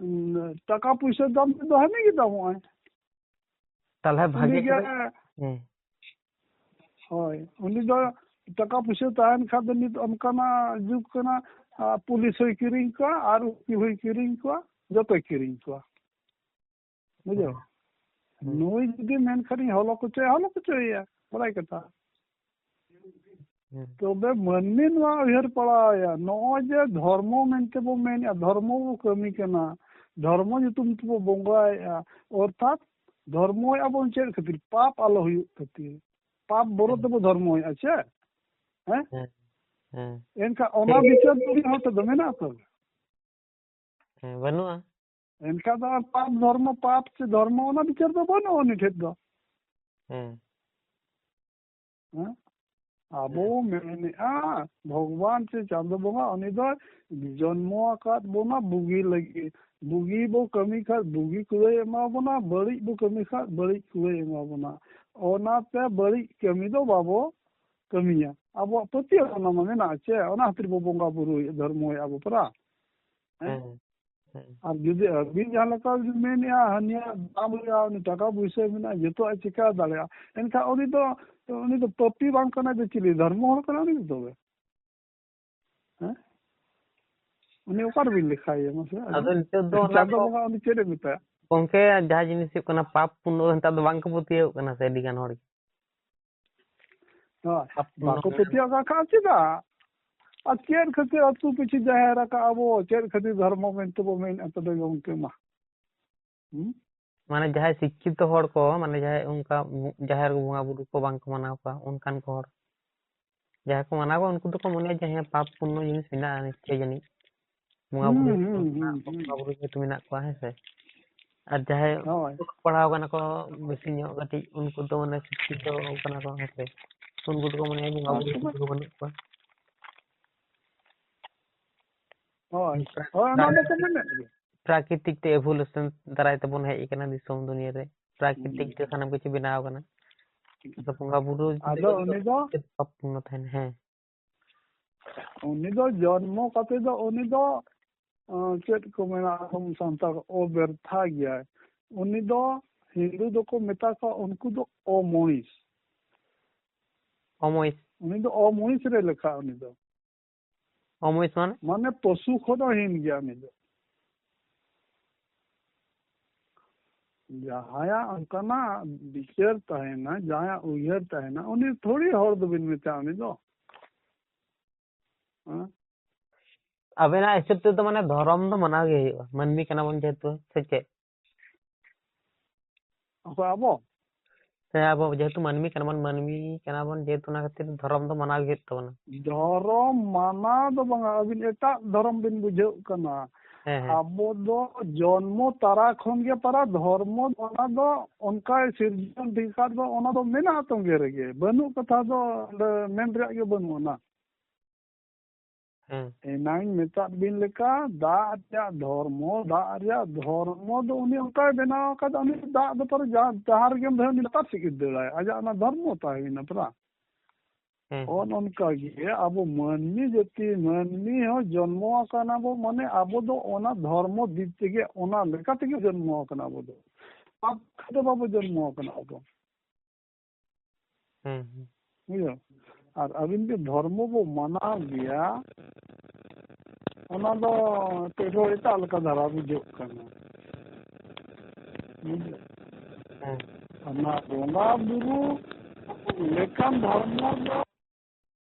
ᱩᱸ, ᱴᱟᱠᱟ ᱯᱩᱭᱥᱟᱹ ᱫᱟᱢ ᱛᱮᱫᱚ ᱦᱟᱹᱱᱤ ᱜᱮ ᱫᱟᱢᱚᱜᱼᱟᱭ᱾ ᱛᱟᱦᱞᱮ ᱵᱷᱟᱜᱮ ᱩᱱᱤ ᱜᱮ, ᱠᱚᱨᱮ, ᱦᱮᱸ᱾ ᱦᱳᱭ, ᱩᱱᱤ ᱫᱚ ᱴᱟᱠᱟ ᱯᱩᱭᱥᱟᱹ ᱛᱟᱦᱮᱱ ᱠᱷᱟᱱ ᱫᱚ ᱱᱤᱛ ᱚᱱᱠᱟᱱᱟᱜ ᱡᱩᱜᱽ ᱠᱟᱱᱟ, ᱟᱨ ᱯᱩᱞᱤᱥ ᱦᱚᱸᱭ ᱠᱤᱨᱤᱧ ᱠᱚᱣᱟ ᱟᱨ ᱩᱠᱤᱞ ᱦᱚᱸᱭ ᱠᱤᱨᱤᱧ ᱠᱚᱣᱟ, ᱡᱚᱛᱚᱭ ᱠᱤᱨᱤᱧ ᱠᱚᱣᱟ᱾ ᱵᱩᱡᱷᱟᱹᱣ? ᱦᱩᱸ᱾ ᱱᱩᱭ ᱡᱩᱫᱤ ᱢᱮᱱᱠᱷᱟᱱ ᱤᱧ ᱦᱚᱞᱚ ᱠᱚᱪᱚᱭᱟ, ᱦᱚᱞᱚ ᱠᱚᱪᱚᱭᱮᱭᱟ, ᱵᱟᱲᱟᱭ ᱠᱟᱛᱷᱟ᱾ ᱦᱩᱸ᱾ ᱛᱚᱵᱮ ᱢᱟᱹᱱᱢᱤ ᱱᱚᱣᱟ ᱩᱭᱦᱟᱹᱨ ᱯᱟᱲᱟᱣᱟᱭᱟ, ᱱᱚᱜᱼᱚᱭ ᱡᱮ ᱫᱷᱚᱨᱢᱚ ᱢᱮᱱᱛᱮ ᱵᱚ ᱢᱮᱱᱮᱫᱼᱟ, ᱫᱷᱚᱨᱢᱚ ᱵᱚ ᱠᱟᱹᱢᱤ ᱠᱟᱱᱟ, ᱫᱷᱚᱨᱢᱚ ᱧᱩᱛᱩᱢ ᱛᱮᱵᱚ ᱵᱚᱸᱜᱟᱭᱮᱫᱼᱟ, ᱚᱨᱛᱷᱟᱛ ᱫᱷᱚᱨᱢᱚᱭᱮᱫᱼᱟ ᱵᱚᱱ ᱪᱮᱫ ᱠᱷᱟᱹᱛᱤᱨ? ᱯᱟᱯ ᱟᱞᱚ ᱦᱩᱭᱩᱜ ᱠᱷᱟᱹᱛᱤᱨ᱾ ᱯᱟᱯ ᱵᱚᱨᱚ ᱦᱩᱸ᱾ ᱛᱮᱵᱚ ᱫᱷᱚᱨᱢᱚᱭᱮᱫᱼᱟ, ᱪᱮ? ᱦᱮᱸ? ᱦᱮᱸ᱾ ᱦᱮᱸ᱾ ᱮᱱᱠᱷᱟᱱ ᱚᱱᱟ ᱴᱷᱤᱠ᱾ ᱵᱤᱪᱟᱹᱨ ᱫᱚ ᱩᱱᱤ ᱦᱚᱲ ᱴᱷᱮᱱ ᱫᱚ ᱢᱮᱱᱟᱜᱼᱟ ᱛᱚ? ᱦᱮᱸ, ᱵᱟᱹᱱᱩᱜᱼᱟ᱾ ᱮᱱᱠᱷᱟᱱ ᱫᱚ ᱟᱨ ᱯᱟᱯ ᱫᱷᱚᱨᱢᱚ, ᱯᱟᱯ ᱪᱮ ᱫᱷᱚᱨᱢᱚ, ᱚᱱᱟ ᱵᱤᱪᱟᱹᱨ ᱫᱚ ᱵᱟᱹᱱᱩᱜᱼᱟ ᱩᱱᱤ ᱴᱷᱮᱱ ᱫᱚ᱾ ᱦᱮᱸ᱾ ᱦᱮᱸ? ᱟᱵᱚ ᱦᱮᱸ᱾ ᱢᱮᱱᱮᱫᱼᱟ, ᱵᱷᱚᱜᱽᱵᱟᱱ ᱪᱮ ᱪᱟᱸᱫᱚ ᱵᱚᱸᱜᱟ, ᱩᱱᱤ ᱫᱚ ᱡᱚᱱᱢᱚ ᱟᱠᱟᱫ ᱵᱚᱱᱟ ᱵᱩᱜᱤ ᱞᱟᱹᱜᱤᱫ᱾ ᱵᱩᱜᱤ ᱵᱚ ᱠᱟᱹᱢᱤ ᱠᱷᱟᱱ ᱵᱩᱜᱤ ᱠᱩᱲᱟᱹᱭ ᱮᱢᱟ ᱵᱚᱱᱟ, ᱵᱟᱹᱲᱤᱡ ᱵᱚ ᱠᱟᱹᱢᱤ ᱠᱷᱟᱱ ᱵᱟᱹᱲᱤᱡ ᱠᱩᱲᱟᱹᱭ ᱮᱢᱟ ᱵᱚᱱᱟ᱾ ᱚᱱᱟᱛᱮ ᱵᱟᱹᱲᱤᱡ ᱠᱟᱹᱢᱤ ᱫᱚ ᱵᱟᱵᱚ ᱠᱟᱹᱢᱤᱭᱟ᱾ ᱟᱵᱚᱣᱟᱜ ᱯᱟᱹᱛᱭᱟᱹᱣ ᱚᱱᱟ ᱢᱟ ᱢᱮᱱᱟᱜᱼᱟ ᱪᱮ, ᱚᱱᱟ ᱠᱷᱟᱹᱛᱤᱨ ᱵᱚ ᱵᱚᱸᱜᱟ ᱵᱩᱨᱩᱭᱮᱫ, ᱫᱷᱚᱨᱢᱚᱭᱮᱫ ᱟᱵᱚ ᱯᱟᱨᱟ᱾ ᱦᱮᱸ? ᱦᱮᱸ, ᱦᱮᱸ᱾ ᱟᱨ ᱡᱩᱫᱤ ᱟᱹᱵᱤᱱ ᱡᱟᱦᱟᱸ ᱞᱮᱠᱟ ᱵᱤᱱ ᱢᱮᱱᱮᱫᱼᱟ, ᱦᱟᱹᱱᱤᱭᱟᱜ ᱫᱟᱢ ᱦᱩᱭᱩᱜᱼᱟ, ᱩᱱᱤ ᱴᱟᱠᱟ ᱯᱩᱭᱥᱟᱹ ᱢᱮᱱᱟᱜᱼᱟ, ᱡᱚᱛᱚᱣᱟᱜ ᱮ ᱪᱤᱠᱟ ᱫᱟᱲᱮᱭᱟᱜᱼᱟ, ᱮᱱᱠᱷᱟᱱ ᱩᱱᱤ ᱫᱚ, ᱩᱱᱤ ᱫᱚ ᱯᱟᱹᱯᱤ ᱵᱟᱝ ᱠᱟᱱᱟᱭ ᱫᱚ ᱪᱤᱞᱤ? ᱫᱷᱚᱨᱢᱚ ᱦᱚᱲ ᱠᱟᱱᱟᱭ ᱩᱱᱤ ᱫᱚ ᱛᱚᱵᱮ? ᱦᱮᱸ? ᱩᱱᱤ ᱚᱠᱟ ᱨᱮᱵᱤᱱ ᱞᱮᱠᱷᱟᱭᱮᱭᱟ ᱢᱟᱥᱮ? ᱟᱫᱚ ᱱᱤᱛᱚᱜ ᱫᱚ ᱚᱱᱟ ᱪᱟᱸᱫᱚ ᱠᱚ ᱵᱚᱸᱜᱟ ᱩᱱᱤ ᱪᱮᱫ ᱮ ᱢᱮᱛᱟᱭᱟ? ᱜᱚᱝᱠᱮ, ᱡᱟᱦᱟᱸ ᱡᱤᱱᱤᱥ ᱦᱩᱭᱩᱜ ᱠᱟᱱᱟ ᱯᱟᱯ ᱯᱩᱱᱱᱚ ᱫᱚ ᱱᱮᱛᱟᱨ ᱫᱚ ᱵᱟᱝ ᱠᱚ ᱯᱟᱹᱛᱭᱟᱹᱣᱟᱜ ᱠᱟᱱᱟ ᱥᱮ ᱟᱹᱰᱤ ᱜᱟᱱ ᱦᱚᱲ ᱜᱮ᱾ ᱦᱳᱭ᱾ ᱯᱟᱯ ᱯᱩᱱᱱᱚ ᱵᱟᱠᱚ ᱢᱮᱱᱟᱜᱼᱟ᱾ ᱯᱟᱹᱛᱭᱟᱹᱣᱟᱜ ᱠᱟᱱ ᱠᱷᱟᱱ ᱪᱮᱫᱟᱜ? ᱟᱨ ᱪᱮᱫ ᱠᱷᱟᱹᱛᱤᱨ ᱟᱹᱛᱩ ᱯᱤᱪᱷᱤ ᱡᱟᱦᱮᱨ ᱟᱠᱟᱫ ᱟᱵᱚ? ᱪᱮᱫ ᱠᱷᱟᱹᱛᱤᱨ ᱫᱷᱚᱨᱢᱚ ᱢᱮᱱᱛᱮ ᱵᱚ ᱢᱮᱱᱮᱫᱼᱟ ᱛᱚᱵᱮ ᱜᱚᱝᱠᱮ ᱢᱟ? ᱦᱩᱸ? ᱢᱟᱱᱮ ᱡᱟᱦᱟᱸᱭ ᱥᱤᱠᱠᱷᱤᱛᱚ ᱦᱚᱲ ᱠᱚ, ᱢᱟᱱᱮ ᱡᱟᱦᱟᱸᱭ ᱚᱱᱠᱟ ᱵᱚ-, ᱡᱟᱦᱮᱨ ᱵᱚᱸᱜᱟ ᱵᱩᱨᱩ ᱠᱚ ᱵᱟᱝ ᱠᱚ ᱢᱟᱱᱟᱣ ᱠᱚᱣᱟ, ᱚᱱᱠᱟᱱ ᱠᱚ ᱦᱚᱲ᱾ ᱡᱟᱦᱟᱸᱭ ᱠᱚ ᱢᱟᱱᱟᱣ ᱠᱚᱣᱟ, ᱩᱱᱠᱩ ᱫᱚᱠᱚ ᱢᱚᱱᱮᱭᱟ ᱡᱮ, ᱦᱮᱸ, ᱯᱟᱯ ᱯᱩᱱᱱᱚ ᱡᱤᱱᱤᱥ ᱢᱮᱱᱟᱜᱼᱟ ᱱᱤᱥᱪᱚᱭ ᱡᱟᱹᱱᱤᱡ᱾ ᱵᱚᱸᱜᱟ ᱦᱩᱸ, ᱵᱩᱨᱩ ᱦᱩᱸ, ᱦᱩᱸ, ᱦᱩᱸ᱾ ᱵᱚᱸᱜᱟ ᱵᱩᱨᱩ ᱡᱮᱦᱮᱛᱩ ᱢᱮᱱᱟᱜ ᱠᱚᱣᱟ, ᱦᱮᱸ ᱥᱮ? ᱟᱨ ᱡᱟᱦᱟᱸᱭ ᱦᱳᱭ᱾ ᱯᱟᱲᱦᱟᱣ ᱠᱟᱱᱟ ᱠᱚ ᱵᱮᱥᱤ ᱧᱚᱜ ᱠᱟᱹᱴᱤᱡ, ᱩᱱᱠᱩ ᱫᱚ ᱢᱟᱱᱮ ᱥᱤᱠᱠᱷᱤᱛᱚ ᱠᱟᱱᱟ ᱠᱚ, ᱦᱮᱸ ᱥᱮ? ᱩᱱᱠᱩ ᱫᱚᱠᱚ ᱢᱚᱱᱮᱭᱟ ᱵᱚᱸᱜᱟ ᱟᱨ ᱵᱩᱨᱩ ᱛᱚᱵᱮ? ᱠᱚᱫᱚ ᱵᱟᱹᱱᱩᱜ ᱠᱚᱣᱟ᱾ ᱦᱳᱭ᱾ ᱯᱨᱟ-, ᱦᱳᱭ, ᱚᱱᱟ ᱫᱚᱠᱚ ᱢᱮᱱᱮᱫ ᱜᱮ᱾ ᱯᱨᱟᱠᱨᱤᱛᱤᱠ ᱛᱮ evolution ᱫᱟᱨᱟᱭ ᱛᱮᱵᱚᱱ ᱦᱮᱡ ᱟᱠᱟᱱᱟ ᱫᱤᱥᱚᱢ ᱫᱩᱱᱤᱭᱟᱹ ᱨᱮ᱾ ᱯᱨᱟᱠᱨᱤᱛᱤᱠ ᱦᱩᱸ᱾ ᱛᱮ ᱥᱟᱱᱟᱢ ᱠᱤᱪᱷᱩ ᱵᱮᱱᱟᱣ ᱟᱠᱟᱱᱟ᱾ ᱟᱫᱚ ᱵᱚᱸᱜᱟ ᱵᱩᱨᱩ ᱟᱫᱚ ᱵᱮᱜᱚᱨ ᱫᱚ ᱩᱱᱤ ᱫᱚ ᱪᱮᱫ ᱯᱟᱯ ᱯᱩᱱᱱᱚ ᱛᱟᱦᱮᱱᱟ? ᱦᱮᱸ᱾ ᱩᱱᱤ ᱫᱚ ᱡᱚᱱᱢᱚ ᱠᱟᱛᱮ ᱫᱚ ᱩᱱᱤ ᱫᱚ, ᱟᱸ, ᱪᱮᱫ ᱠᱚ ᱢᱮᱱᱟ, ᱟᱵᱚ ᱥᱟᱱᱛᱟᱲ ᱚᱵᱮᱨᱛᱷᱟ ᱜᱮᱭᱟᱭ᱾ ᱩᱱᱤ ᱫᱚ ᱦᱤᱱᱫᱩ ᱫᱚᱠᱚ ᱢᱮᱛᱟ ᱠᱚᱣᱟ, ᱩᱱᱠᱩ ᱫᱚ ᱚᱢᱚᱭᱤᱥ᱾ ᱚᱢᱚᱭᱤᱥ᱾ ᱩᱱᱤ ᱫᱚ ᱚᱢᱚᱱᱤᱥ ᱨᱮ ᱞᱮᱠᱷᱟᱜᱼᱟ᱾ ᱩᱱᱤ ᱫᱚ ᱚᱢᱚᱱᱤᱥ ᱢᱟᱱᱮ? ᱢᱟᱱᱮ ᱯᱚᱥᱩ ᱠᱷᱚᱱ ᱦᱚᱸ ᱦᱤᱱ ᱜᱮᱭᱟ ᱩᱱᱤ ᱫᱚ᱾ ᱡᱟᱦᱟᱸᱭᱟᱜ ᱚᱱᱠᱟᱱᱟᱜ ᱵᱤᱪᱟᱹᱨ ᱛᱟᱦᱮᱱᱟ, ᱡᱟᱦᱟᱸᱭᱟᱜ ᱩᱭᱦᱟᱹᱨ ᱛᱟᱦᱮᱱᱟ, ᱩᱱᱤ ᱛᱷᱚᱲᱤ ᱦᱚᱲ ᱫᱚᱵᱤᱱ ᱢᱮᱛᱟᱜᱼᱟ ᱩᱱᱤ ᱫᱚ᱾ ᱦᱮᱸ? ᱟᱵᱮᱱᱟᱜ ᱦᱤᱥᱟᱹᱵ ᱛᱮᱫᱚ ᱢᱟᱱᱮ ᱫᱷᱚᱨᱚᱢ ᱫᱚ ᱢᱟᱱᱟᱣ ᱜᱮ ᱦᱩᱭᱩᱜᱼᱟ, ᱢᱟᱹᱱᱢᱤ ᱠᱟᱱᱟ ᱵᱚᱱ ᱡᱮᱦᱮᱛᱩ, ᱥᱮ ᱪᱮᱫ? ᱚᱠᱚᱭ ᱟᱵᱚ? ᱦᱮᱸ, ᱟᱵᱚ ᱡᱮᱦᱮᱛᱩ ᱢᱟᱹᱱᱢᱤ ᱠᱟᱱᱟ ᱵᱚᱱ, ᱢᱟᱹᱱᱢᱤ ᱠᱟᱱᱟ ᱵᱚᱱ ᱡᱮᱦᱮᱛᱩ, ᱚᱱᱟ ᱠᱷᱟᱹᱛᱤᱨ ᱫᱷᱚᱨᱚᱢ ᱫᱚ ᱢᱟᱱᱟᱣ ᱜᱮ ᱦᱩᱭᱩᱜ ᱛᱟᱵᱚᱱᱟ᱾ ᱫᱷᱚᱨᱚᱢ ᱢᱟᱱᱟᱣ ᱫᱚ ᱵᱟᱝᱟ, ᱟᱹᱵᱤᱱ ᱮᱴᱟᱜ ᱫᱷᱚᱨᱚᱢ ᱵᱤᱱ ᱵᱩᱡᱷᱟᱹᱣ ᱠᱟᱱᱟ᱾ ᱦᱮᱸ, ᱦᱮᱸ᱾ ᱟᱵᱚ ᱫᱚ ᱡᱚᱱᱢᱚ ᱛᱟᱨᱟ ᱠᱷᱚᱱ ᱜᱮ ᱯᱟᱨᱟ ᱫᱷᱚᱨᱢᱚ, ᱚᱱᱟ ᱫᱚ ᱚᱱᱠᱟᱭ ᱥᱤᱨᱡᱚᱱ ᱴᱷᱤᱠ ᱟᱠᱟᱫ ᱫᱚ, ᱚᱱᱟ ᱫᱚ ᱢᱮᱱᱟᱜᱼᱟ ᱛᱚᱸᱜᱮ ᱨᱮᱜᱮ, ᱵᱟᱹᱱᱩᱜ ᱠᱟᱛᱷᱟ ᱫᱚ ᱚᱸᱰᱮ ᱢᱮᱱ ᱨᱮᱭᱟᱜ ᱜᱮ ᱵᱟᱹᱱᱩᱜ ᱟᱱᱟ᱾ ᱦᱮᱸ᱾ ᱮᱱᱟᱝ ᱢᱮᱛᱟᱫ ᱵᱤᱱ ᱞᱮᱠᱟ, ᱫᱟᱜ ᱨᱮᱭᱟᱜ ᱫᱷᱚᱨᱢᱚ, ᱫᱟᱜ ᱨᱮᱭᱟᱜ ᱫᱷᱚᱨᱢᱚ ᱫᱚ ᱩᱱᱤ ᱚᱱᱠᱟᱭ ᱵᱮᱱᱟᱣ ᱟᱠᱟᱫᱟ, ᱩᱱᱤ ᱫᱟᱜ ᱫᱚ ᱯᱟᱨᱟ ᱡᱟ-, ᱡᱟᱦᱟᱸ ᱨᱮᱜᱮᱢ ᱫᱚᱦᱚᱭᱟ, ᱩᱱᱤ ᱞᱟᱛᱟᱨ ᱥᱮᱫ ᱜᱮ ᱫᱟᱹᱲᱟᱭ, ᱟᱡᱟᱜ ᱚᱱᱟ ᱫᱷᱚᱨᱢᱚ ᱛᱟᱦᱮᱸᱭᱮᱱᱟ ᱯᱟᱨᱟ᱾ ᱦᱮᱸ᱾ ᱚᱱ ᱚᱱᱠᱟ ᱜᱮ ᱟᱵᱚ ᱢᱟᱹᱱᱢᱤ ᱡᱟᱹᱛᱤ, ᱢᱟᱹᱱᱢᱤ ᱦᱚᱸ ᱡᱚᱱᱢᱚ ᱟᱠᱟᱱᱟ ᱵᱚ, ᱢᱟᱱᱮ ᱟᱵᱚ ᱫᱚ ᱚᱱᱟ ᱫᱷᱚᱨᱢᱚ ᱫᱤᱠ ᱛᱮᱜᱮ, ᱚᱱᱟ ᱞᱮᱠᱟ ᱛᱮᱜᱮ ᱡᱚᱱᱢᱚ ᱟᱠᱟᱱᱟ ᱟᱵᱚ ᱫᱚ᱾ ᱯᱟᱯ ᱠᱷᱟᱡ ᱫᱚ ᱵᱟᱵᱚ ᱡᱚᱱᱢᱚ ᱟᱠᱟᱱᱟ ᱟᱵᱚ᱾ ᱦᱮᱸ, ᱦᱮᱸ᱾ ᱵᱩᱡᱷᱟᱹᱣ? ᱟᱨ ᱟᱹᱵᱤᱱ ᱡᱮ ᱫᱷᱚᱨᱢᱚ ᱵᱚ ᱢᱟᱱᱟᱣ ᱜᱮᱭᱟ, ᱚᱱᱟ ᱫᱚ ᱠᱟᱹᱡ ᱫᱚ ᱮᱴᱟᱜ ᱞᱮᱠᱟ ᱫᱷᱟᱨᱟ ᱵᱩᱡᱷᱟᱹᱜ ᱠᱟᱱᱟ᱾ ᱵᱩᱡᱷᱟᱹᱣ? ᱦᱮᱸ᱾ ᱚᱱᱟ ᱵᱚᱸᱜᱟ ᱵᱩᱨᱩ ᱞᱮᱠᱟᱱ ᱫᱷᱚᱨᱢᱚ ᱫᱚ